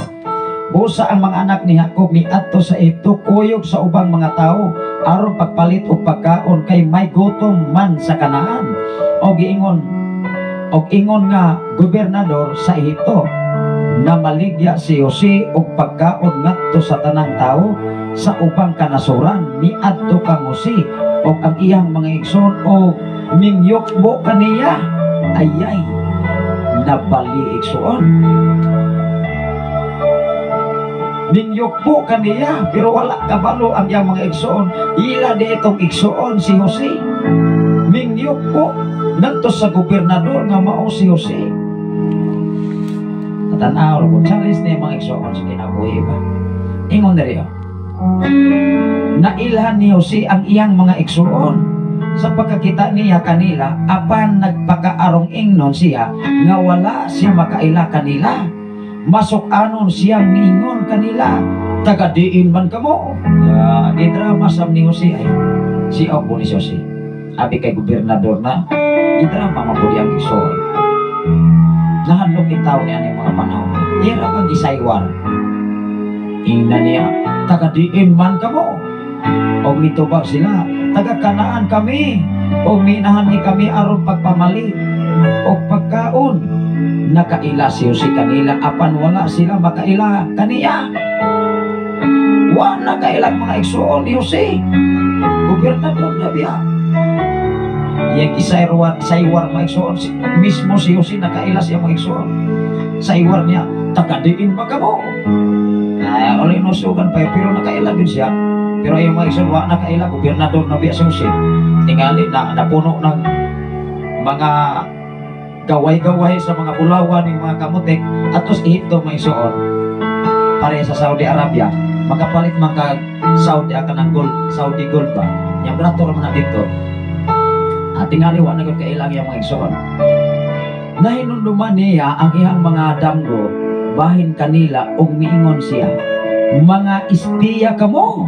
Busa ang mga anak ni Jacob miadto sa Ehipto kuyog sa ubang mga tawo aron pagpalit og pagkaon kay may gutom man sa Kanaan. Og giingon og ingon nga gobernador sa Ehipto, namaligya si Jose og pagkaon ngadto sa tanang tawo sa ubang kanasuran. Miadto kang Jose og ang iyang mga igsoon og mingyukbo kaniya. Ayay, nabali, igsoon. Ninyukbo kaniya, pero wala kabalo ang iyang mga igsoon. Ila di itong igsoon si Jose. Mingyukbo ngadto sa gobernador nga mao si Jose. Tanaw ko, challenge niya, mga igsoon, sa kinabuhi ba. Ingon diri, oh. Nailhan ni Jose ang iyang mga igsoon sa pagkakita niya kanila, apan nagpakaarong ingnon siya nga wala siya makaila kanila. Masuk-anon siyang niingon kanila, "Taga-diin man kamo?" Gidrama sa ni Jose ay si Opo ni Jose. Abi kay gobernador na, gidrama mapuli ang igsoon. Nahadlok itaw niya ng mga panahon. Ira kang gisaywar. Ingna niya, "Taga-diin man kamo?" Og mitubag sila, "Taga Kanaan kami. Og minahan ni kami aron pagpamalit og pagkaon." Nakaila si Jose kanila apan wala sila makaila kaniya. Wa nakailang mga igsoon ni Jose. Gobernador na biya. Yang isaywar, saywar, mga igsoon, mismo si Jose nakaila siya, mga igsoon. Saywar niya, "Taga-diin ba kamo?" Ay, uli nusugan pa, pero nakaila gyud siya. Pero yung mga igsoon, wa nakaila, gobernador na biya si Jose. Tingali na napuno ng mga gaway-gaway sa mga bulawan ng mga kamutik atos Ehipto, mga igsoon. Pareha sa Saudi Arabia, makapalit man kag Saudi ka ng gold, Saudi gold ba? Yang barato ra man na dito. At tingali wa na gud kailang yung mga igsoon. Nahinumduman niya ang iyang mga damgo bahin kanila ug miingon siya, "Mga espiya kamo.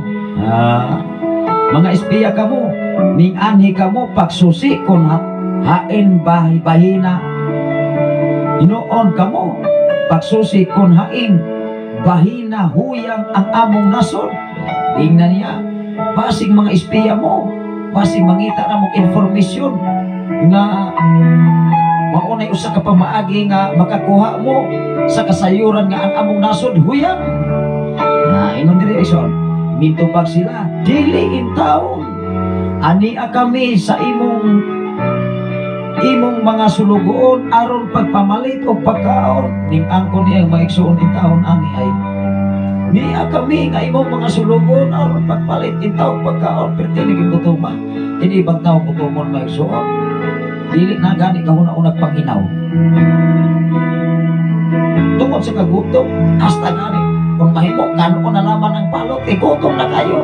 Mga espiya kamo, ning anhi kamo pagsusi kung hain bahina. Hinuon kamo pagsusi kung hain Bahina huyang ang among nasod. Tingnan niya, basig mga espiya mo, basig mangita na mong informasyon nga maunay usa ka pamaagi nga makakuha mo sa kasayuran nga ang among nasod huyang. Na ingon diri, igsoon, mitubag sila, "Dili intawon. Ania kami sa imong imong mga sulugoon aron pagpamalit og pagkaon." Ning angkon niya mga igsoon, intawon ani ay niya kami nga imong mga sulugoon aron pagpalit intawon pagkaon. Pero tinig gutoma. Ini ibang tao gutomon, mga igsoon. Dili na gani kahuna-unag panginaw. Tungod sa kagutom, hasta gani kung mahimo kanon na laman ang palot, eh gutom na kayo.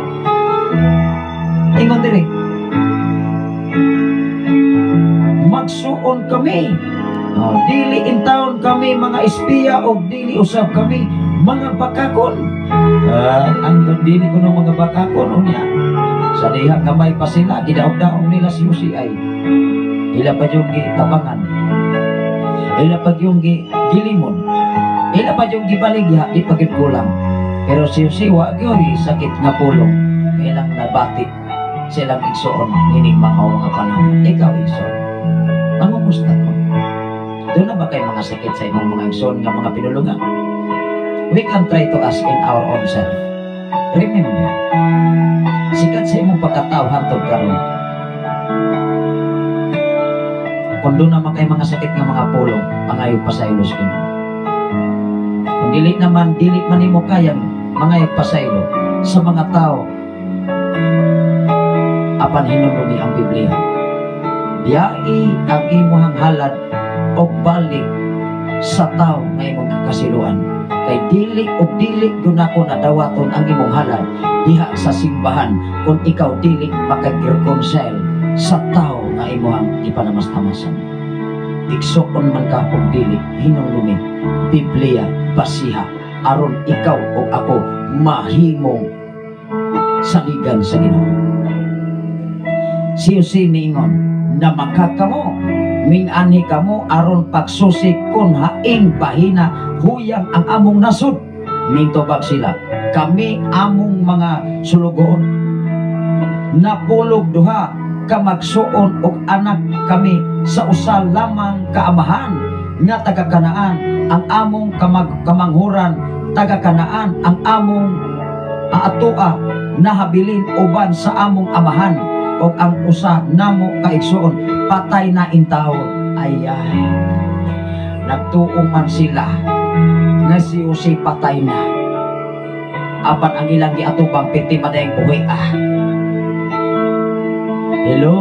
Ingon diri, "Magsuon kami. Oh, dili intawon kami mga espiya o dili usab kami mga bakakon." Ah, ang dili ko ng mga bakakon unya. Sa diha gamay pa sila, gidaog-daog nila si Jose ay ila pa yung gitabangan. Ila pa yung gilimon. Ila pa yung gibaligya, di pa gyud kulang. Pero si Jose wa gyud sakit nga pulong. Ilang nabati silang igsoon nining mga panahon. Ikaw, igsoon, mangumusta ko? Doon na ba kay mga sakit sa imong mga igsoon nga mga pinulungan? We can try to ask in our own self. Remember, sikat sa imong pagkatao hantod karon. Kung doon naman kay mga sakit nga mga pulong, pangayo pasaylo sa Ginoo. Kung dili naman, dili man nimo kayang mangayo pasaylo sa mga tao, apan hinumdumi ang Biblia. Biyai ang imuhang halad o balik sa tao nga imong kakasiluan. Kay dili o dili gyud nako nadawaton ang imong halad diha sa simbahan kung ikaw dili makag-reconcile sa tao nga imuhang ipanamastamasan. Igsuon man ka og dili, hinumdumi, Biblia, basiha, aron ikaw o ako mahimong saligan sa Ginoo. Si Jose niingon, na makakamo, minganhi kamo aron pagsusi kun haing bahina huyang ang among nasod. Mintubag sila, "Kami among mga sulugoon napulog duha ka magsuon og anak kami sa usa lamang kaamahan nga taga Kanaan. Ang among kamanghuran taga Kanaan. Ang among atoa nahabilin uban sa among amahan ug ang usa namo ka igsuon patay na intawon." Ay ay, nagtuo man sila nga si Jose patay na, apan ang ilang giatubang piti madayang buhi. Ah, hello,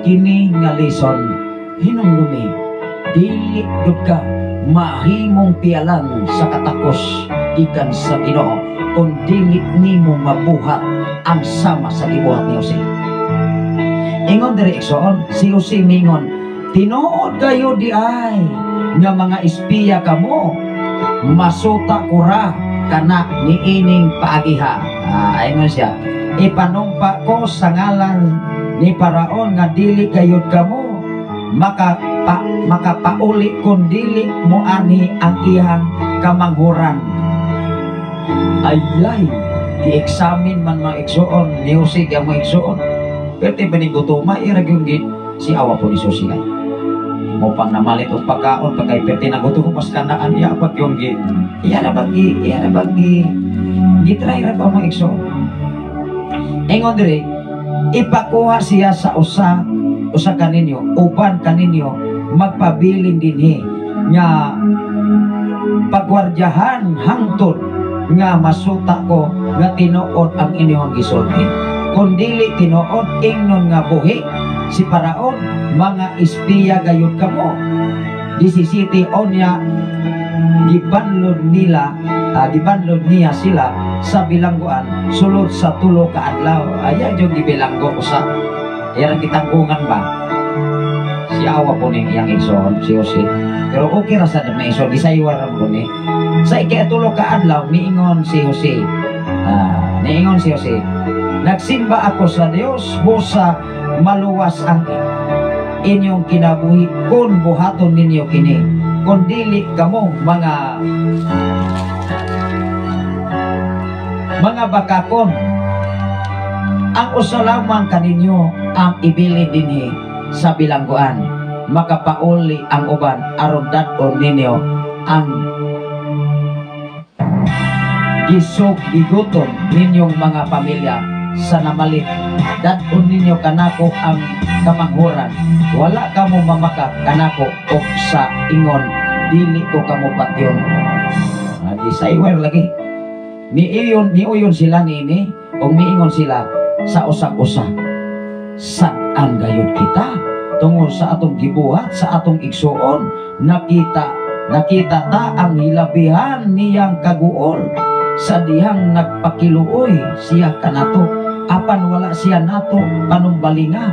kini nga lesson, hinumdumi, dili gud ka mahimong pialan sa katakos gikan sa Ginoo kung dili nimo mabuhat ang sama sa gibuhat ni Jose. Ingon diri, igsoon, si Jose mingon, "Tinuod kayo di ay nga mga espiya kamo. Masuta ko ra kana niining paagiha." Ah, ingon siya, "Ipanumpa ko sa ngalan ni Paraon nga dili gayud kamo makapauli kung dili mo anhi ang iyang kamanghuran." Ayay, gi-examine man mga igsoon ni Jose kaya mga igsoon. Pero ba ni gutuma, irag yung si awa po ni Jose ay. Mo pang namalit og pagkaon pagkay perti na gutom mas kanaan iya pag yung gi iya na bang gi iya na bang gi gitry ra ba, mga igsoon. Ingon diri, "Ipakuha siya sa usa usa kaninyo, uban kaninyo magpabilin dinhi nga pagwardyahan hangtod nga masuta ko nga tinuod ang inyong gisulti. Kung dili tinuod, ingnon nga buhi si Paraon, mga espiya gayud kamo." 17, onya gibanlod nila, gibanlod niya sila sa bilangguan sulod sa 3 ka adlaw. Ayan yung gibilanggo usa. Yan ang gitanggungan ba? Si awa po ning iyang igsoon, si Jose. Pero okay ra sa na igsoon, gisaywa ra po ni. Sa ikatulo ka adlaw, niingon si Jose. Ah, niingon si Jose, "Nagsimba ako sa Dios busa maluwas ang inyong kinabuhi kung buhaton ninyo kini. Kung dili kamo mga Mga bakakon, ang usa lamang kaninyo ang ibilin dinhi sa bilangguan. Makapauli ang uban aron dad-on ninyo ang gisog gigutom ninyong mga pamilya sa namalit. Dad-on ninyo kanako ang kamanghuran. Wala kamo mamakak kanako og sa ingon, dili ko kamo patyon. Adi saywer lagi. Niiyon niuyon sila niini ug miingon sila sa usag-usa. Sad-an gayud kita tungod sa atong gibuhat sa atong igsuon. Nakita nakita ta ang hilabihan niyang kaguol sa dihang nagpakiluoy siya kanato, apan wala siya nato panumbalinga.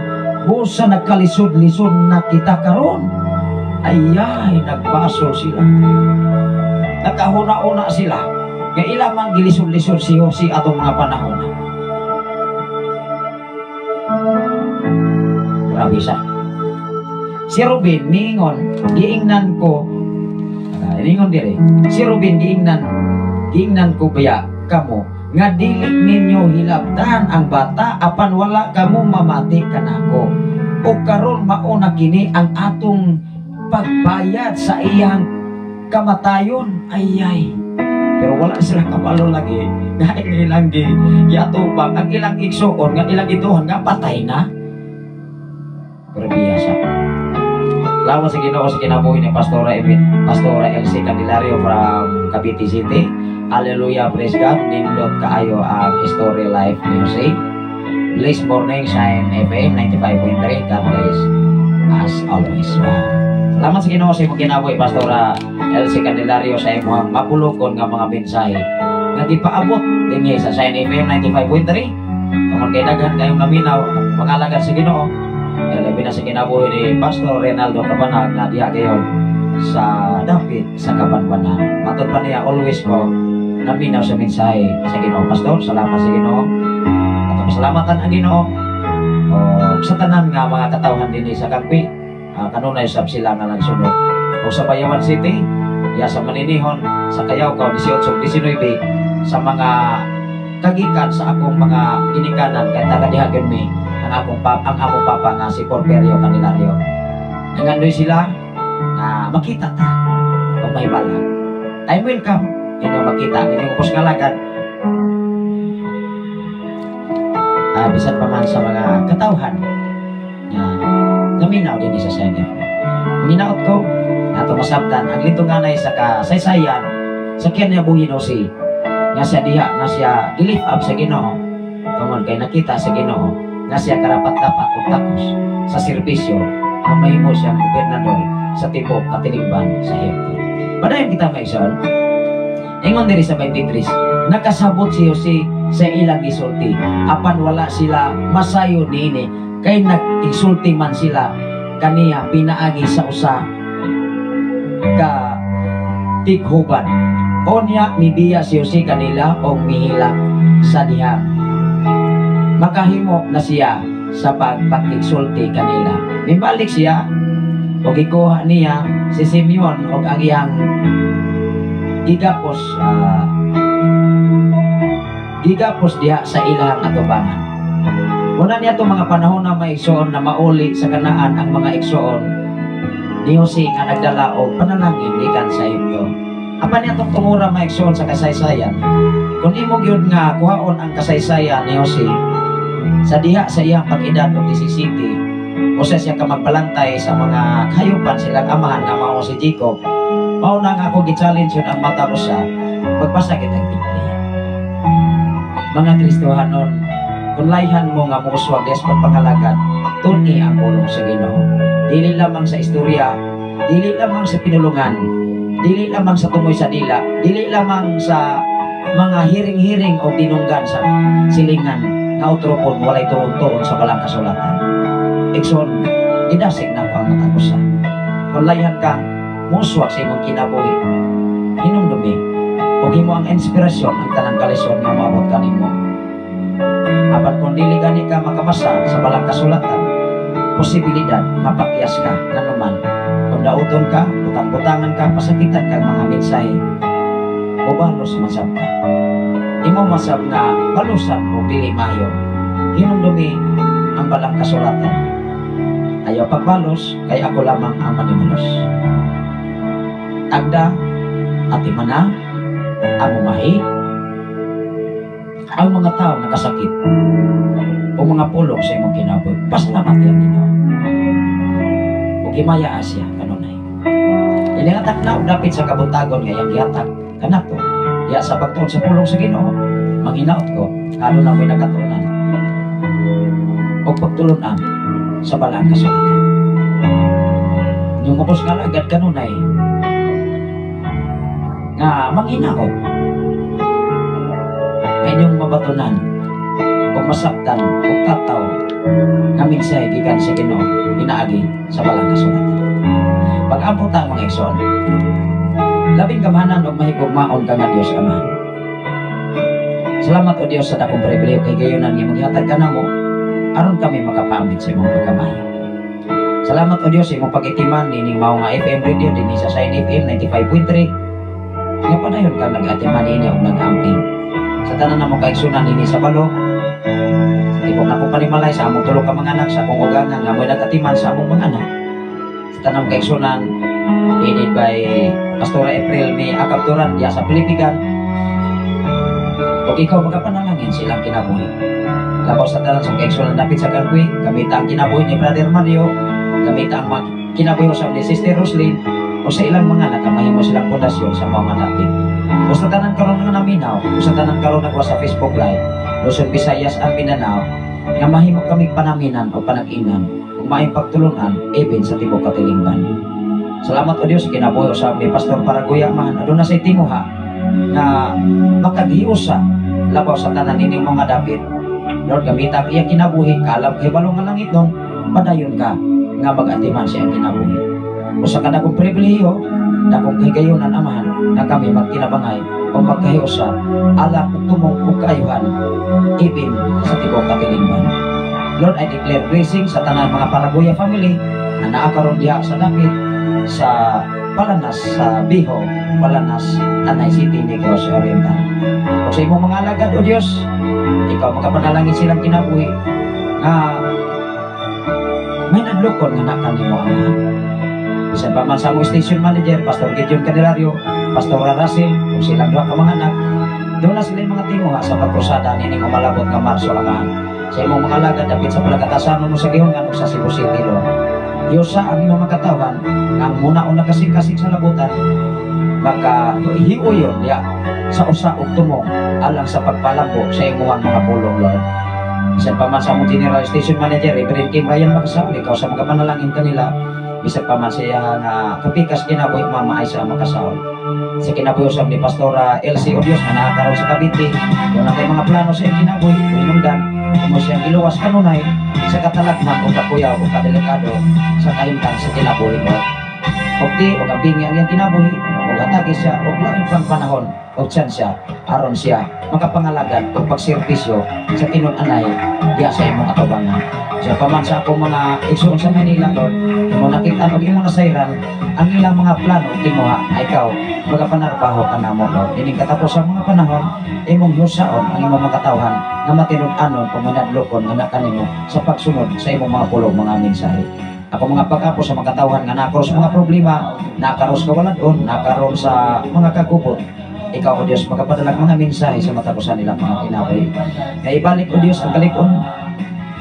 Busa nagkalisod-lisod na kita karon. Ayay, nagbasol sila, nakahuna-una sila nga ila mang gilisod-lisod si Jose atong mga panahon. Grabe siya. Si Ruben niingon, giingnan ko, niingon dire, si Ruben giingnan, giingnan ko baya kamo nga dili ninyo hilabtan ang bata, apan wala kamo mamati kanako. O karon mauna kini ang atong pagbayad sa iyang kamatayon. Ayay. Pero wala sila kabalo lagi nga ilang gi giatubang ang ilang igsuon nga ilang ituhan nga patay na. Pero biyasa. Lawas sa Ginoo sa kinabuhi ni Pastora Emit, Pastora LC Candelario from Cavite City. Hallelujah, praise God. Nindot kaayo ang story life ni Jose. Bless morning, Shine FM 95.3. God bless as always. Wow. Salamat sa Ginoo sa imong kinabuhi, Pastora LC Candelario, sa imong mapulukon nga mga mensahe nga gipaabot dinhi sa Shine FM 95.3. Tungod kay daghan kayong naminaw ang mga alagad sa Ginoo. Labi na sa kinabuhi ni Pastor Reynaldo Cabanag na diha gayon sa dapit sa Kabanbanan. Matod pa niya, always ko naminaw sa mensahe sa Ginoo. Pastor, salamat sa Ginoo. At pasalamatan ang Ginoo o sa tanan nga mga katawhan dinhi sa Kangpi. Kanunay sab sila nga nagsunod. O sa Bayawan City, ya sa Maninihon, sa Kayawkaw 18 19, sa mga kagikan sa akong mga ginikanan kay taga diha gyud mi ang akong papa, ang akong papa nga si Porferio Candelario. Nangandoy sila nga makita ta kung may balag. Time will come inyo makita ang inyong ubos nga lagad. Bisan pa man sa mga katawhan nga naminaw din sa Senate. Minaot ko nato masabtan ang litunganay sa kasaysayan sa kinabuhi ni Jose nga siya diha nga siya gilift up sa Ginoo tungod kay nakita sa Ginoo nga siya karapat-dapat og takos sa serbisyo ang mahimo siyang gobernador sa tibuok katilingban sa Ehipto. Padayon kita maigsoon. Ingon diri sa 23, nakasabot si Jose sa ilang gisulti apan wala sila masayo niini kay nag-insulti man sila kaniya pinaagi sa usa ka tighuban. Onya mibiya si Jose kanila og mihilak sa diha. Makahimo na siya sa pagpakigsulti kanila. Mibalik siya og gikuha niya si Simeon og ang iyang gigapos gigapos diha sa ilang atubangan. Una niya itong mga panahon na may igsoon na mauli sa Kanaan ang mga igsoon ni Jose nga nagdala og panalangin gikan sa Ehipto. Apan niya itong tungura mga igsoon sa kasaysayan. Kung imo gyud nga kuhaon ang kasaysayan ni Jose sa diha sa iyang pag-edad og 17, usa siya ka magbalantay sa mga kahayupan silang amahan nga mao si Jacob. Mao na nga ako gi-challenge yun ang mata ko sa magbasa kitang Biblia. Mga Kristohanon, kung layhan mo nga muuswag des pagpangalagad, tuni ang pulong sa Ginoo. Dili lamang sa istorya, dili lamang sa pinulungan, dili lamang sa tumoy sa dila, dili lamang sa mga hiring-hiring o dinunggan sa silingan nga utropon walay tuon-tuon sa balang kasulatan. Igsoon, gidasig na ko ang matag usa. Kung layhan ka, muuswag sa imong kinabuhi, hinumdumi, ug himo ang inspirasyon ang tanang kalisod nga moabot kanimo. Apan kung dili gani ka makamasa sa balang kasulatan, posibilidad mapakyas ka nganuman. Kung dauton ka, butang-butangan ka, pasakitan kang mga mensahe, mubalos man sab ka. Imo masab nga balusan o dili maayo, hinumdumi ang balang kasulatan. Ayaw pagbalos, kay ako lamang ang manimalos. Agda, atimana, amumahi, ang mga tao nakasakit o mga pulong sa imong kinabuhi, pasalamat ang Ginoo. O gimaya siya kanunay. Ilingatak na og dapit sa kabuntagon nga iyang gihatag kanato. Diya sa pagtuon sa pulong sa Ginoo, manghinaot ko, kano na mo'y nakatunan o pagtulunan sa balang kasulatan. Yung kapos nga alagad kanunay nga manghinaot nga inyong mabatunan o masabtan o tataw nga mensahe gikan sa Ginoo pinaagi sa balang kasulatan. Pag-ampo ta, mga igsoon, labing gamhanan og mahigugmaon ka nga Dios Ama. Salamat, o Dios, sa dakong pribilehiyo kay gayunan nga maghatag ka namo aron kami makapaambit sa imong pagkamayo. Salamat, o Dios, sa imong pag-atiman nining mao nga FM radio dinhi sa Sign FM 95.3 nga padayon ka nag-atiman niini og nag-amping sa tanan namo kaigsunan dinhi sa Balo, sa tibok na panimalay, sa among tulo ka mga anak, sa akong ugangan nga mo'y nag-atiman sa among mga anak, sa tanang kaigsunan headed by Pastora April May Akapturan diya sa Pilipigan, ug ikaw magapanalangin silang kinabuhi. Labaw sa tanan sa kaigsunan dapit sa Kangkwi, gamita ang kinabuhi ni Brother Mario, gamita ang mga kinabuhi usab ni Sister Roslyn o sa ilang mga anak, mahimo silang pundasyon sa mga dapit. O sa tanan karon nga naminaw, o sa tanan karon nagwa sa Facebook Live, Luzon, Visayas and Mindanao, nga mahimo kaming panaminan o panag-inan ug maayong pagtulunan even sa tibok katilingban. Salamat, o Dios, kinabuhi usab ni Pastor Paraguya man aduna say tinguha nga makaghiusa labaw sa tanan ining mga dapit. Lord, gamita ang iyang kinabuhi, kaalam kahibalo nga langit nun, padayon ka nga mag-atiman sa iyang kinabuhi. Usa ka dakong pribilehiyo, dakong kahigayunan, Amahan, nga kami magtinabangay o magkahiusa alang og tumong ug kaayuhan even sa tibok katilingban. Lord, I declare blessing sa tanan mga Paraguya family na naa karon diha sa dapit sa Palanas sa Biho, Palanas, Tanay City, Negros Oriental. O sa imong mga alagad, O Diyos, ikaw makapanalangin silang kinabuhi nga may nadlokon nga nakanimo, Amahan. Bisan pa man sa among station manager, Pastor Gideon Candelario, Pastor Russell, ug silang duha ka mga anak, doon na sila yung mga tinguha sa pagkrusada nining umalabot nga Marso, Amahan. Sa imong mga alagad dapit sa palakatasan mo sa Gihongan ug sa Cebu City, Lord. Diyosa ang imong mga katawan nga ang muna o nakasing-kasing sa labutan maka hiuyon diya sa usa og tumong alang sa pagpalambo sa imong mga pulong, Lord. Bisan pa man sa among General Station Manager, Reverend Kim Ryan Makasal, ikaw sa mga panalangin kanila, bisan pa man siya nga kapikas kinabuhi, Mama Aisa Makasal. Sa kinabuhi usab ni Pastora LC, O Dios, nga naa karon sa Cavite, yung natay mga plano sa iyang kinabuhi, hinungdan, mo siyang iluwas kanunay sa katalagman o kakuyaw o kadelikado sa kahimtang sa kinabuhi mo. Ug di og ampingi ang iyang kinabuhi ug hatagi siya og lain pang panahon o tsansa aron siya makapangalagad og pagserbisyo sa tinud-anay diya sa imong atubangan. Sa paman sa akong mga igsoon sa Manila, Lord, imo nakita og imo nasayran ang ilang mga plano ug tinguha ay ikaw magapanarbaho ka namo, Lord. Ining katapos sa mga panahon, imong hiusaon ang imong mga katawhan nga matinud-anon o manadlokon nga nakanimo sa pagsunod sa imong mga pulong, mga mensahe. Ako mga pag-apo sa mga katawhan nga nakaroon sa mga problema, nakaroon sa kawaladon, nakaroon sa mga kagubot. Ikaw, O Diyos, magapadalag mga mensahe sa matapusan nilang mga kinabuhi. Kaya ibalik, O Diyos, ang kalikon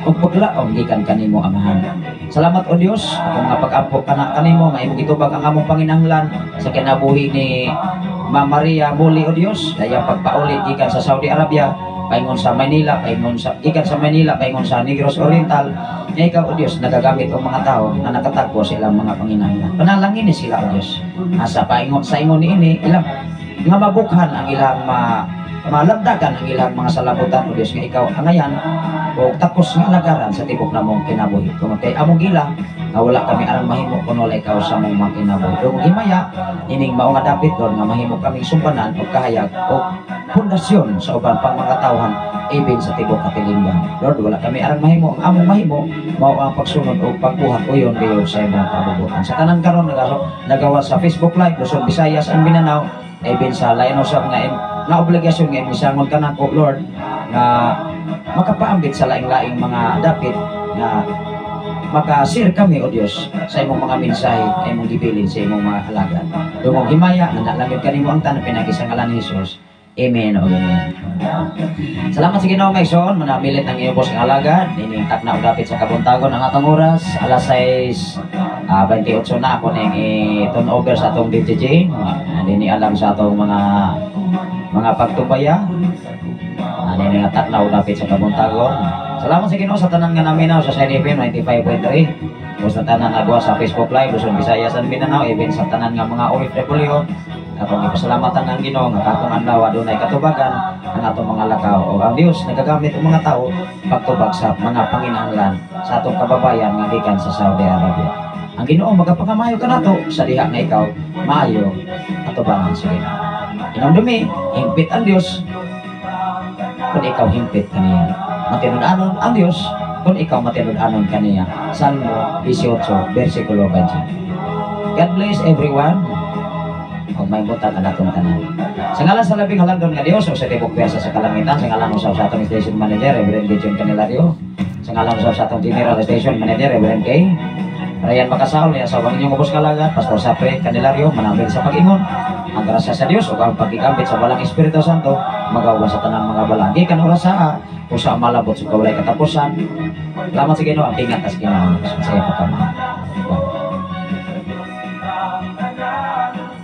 ug paglaom gikan kanimo, Amahan. Salamat, O Dios, ako mga pag-ampo kana kanimo nga imong gitubag ang among panginahanglan sa kinabuhi ni Ma Maria Muli, O Dios, kaya pagpauli gikan sa Saudi Arabia paingon sa Manila, paingon sa gikan sa Manila paingon sa Negros Oriental, nga ikaw, O Dios, nagagamit og mga tao nga nakatagbo sa ilang mga panginahanglan. Panalangin ni sila, O Dios. Asa paingon sa ingon niini ilang nga mabukhan ang ilang malabdagan ang ilang mga salabutan, O Dios, nga ikaw angayan o takos nga alagaran sa tibok namong kinabuhi. Tungod kay among gila nga wala kami arang mahimo kun wala ikaw sa among mga kinabuhi. Tungod himaya ining mao nga dapit, Lord, nga mahimo kaming sumbanan o kahayag o pundasyon sa uban pang mga tawhan even sa tibok katilingban. Lord, wala kami arang mahimo. Ang among mahimo mao ang pagsunod o pagbuhat uyon kayo sa imong kabubutan. Sa tanan karon nagawa sa Facebook Live, Luzon, Visayas and Mindanao, even sa Lion usab nga Nga obligasyon nga imong isangon kanako, Lord, nga makapaambit sa laing-laing mga dapit nga maka-share kami, O Dios, sa imong mga mensahe nga imong gibilin sa imong mga alagad. Dungog himaya nga nalangit kanimo ang tanan pinaagi sa ngalan ni Jesus. Amen o amen. Salamat sa Ginoo, mga igsoon, manamilit ang iyong boss nga alagad. Nining takna og dapit sa kabuntagon, ang atong oras alas 6 28 na. Ako ning i-turn over sa atong DJJ. Dini alam sa atong mga pagtubaya. Nini nga takna og dapit sa kabuntagon. Salamat sa Ginoo sa tanan nga naminaw sa Shine FM 95.3 o sa tanan nga sa Facebook Live Luzon, Visayas and Mindanao, even sa tanan nga mga OFW. Atong ipasalamatan ang Ginoo nga katong adlaw adunay katubagan ang atong mga lakaw o ang Dios nagagamit og mga tao pagtubag sa mga panginahanglan sa atong kababayan nga gikan sa Saudi Arabia. Ang Ginoo magapakamayo kanato sa diha nga ikaw maayo atubangan sa Ginoo. Hinumdumi, hingpit ang Dios kung ikaw hingpit kaniya. Matinud-anon ang Dios kung ikaw matinud-anon kaniya. Salmo 18, versikulo 20. God bless everyone. Ug may buntag ang atong tanan. Sa ngalan sa labing halangdon nga Dios o sa tibok pwersa sa kalangitan, sa ngalan sa atong station manager, Reverend Gideon Candelario, sa ngalan sa atong general station manager, Reverend K. Ryan Macasaul, niya sa inyong ubos kalagan, Pastor Sapre Candelario, manambil sa pag-ingon. Ang grasya sa Dios ug ang pagkikambit sa Balaang Espiritu Santo magawa sa tanang mga balaan. Gikan oras sa usa malabot sa walay katapusan. Salamat sa Ginoo, ang pingat tas Ginoo. Sa iya pagkamahal.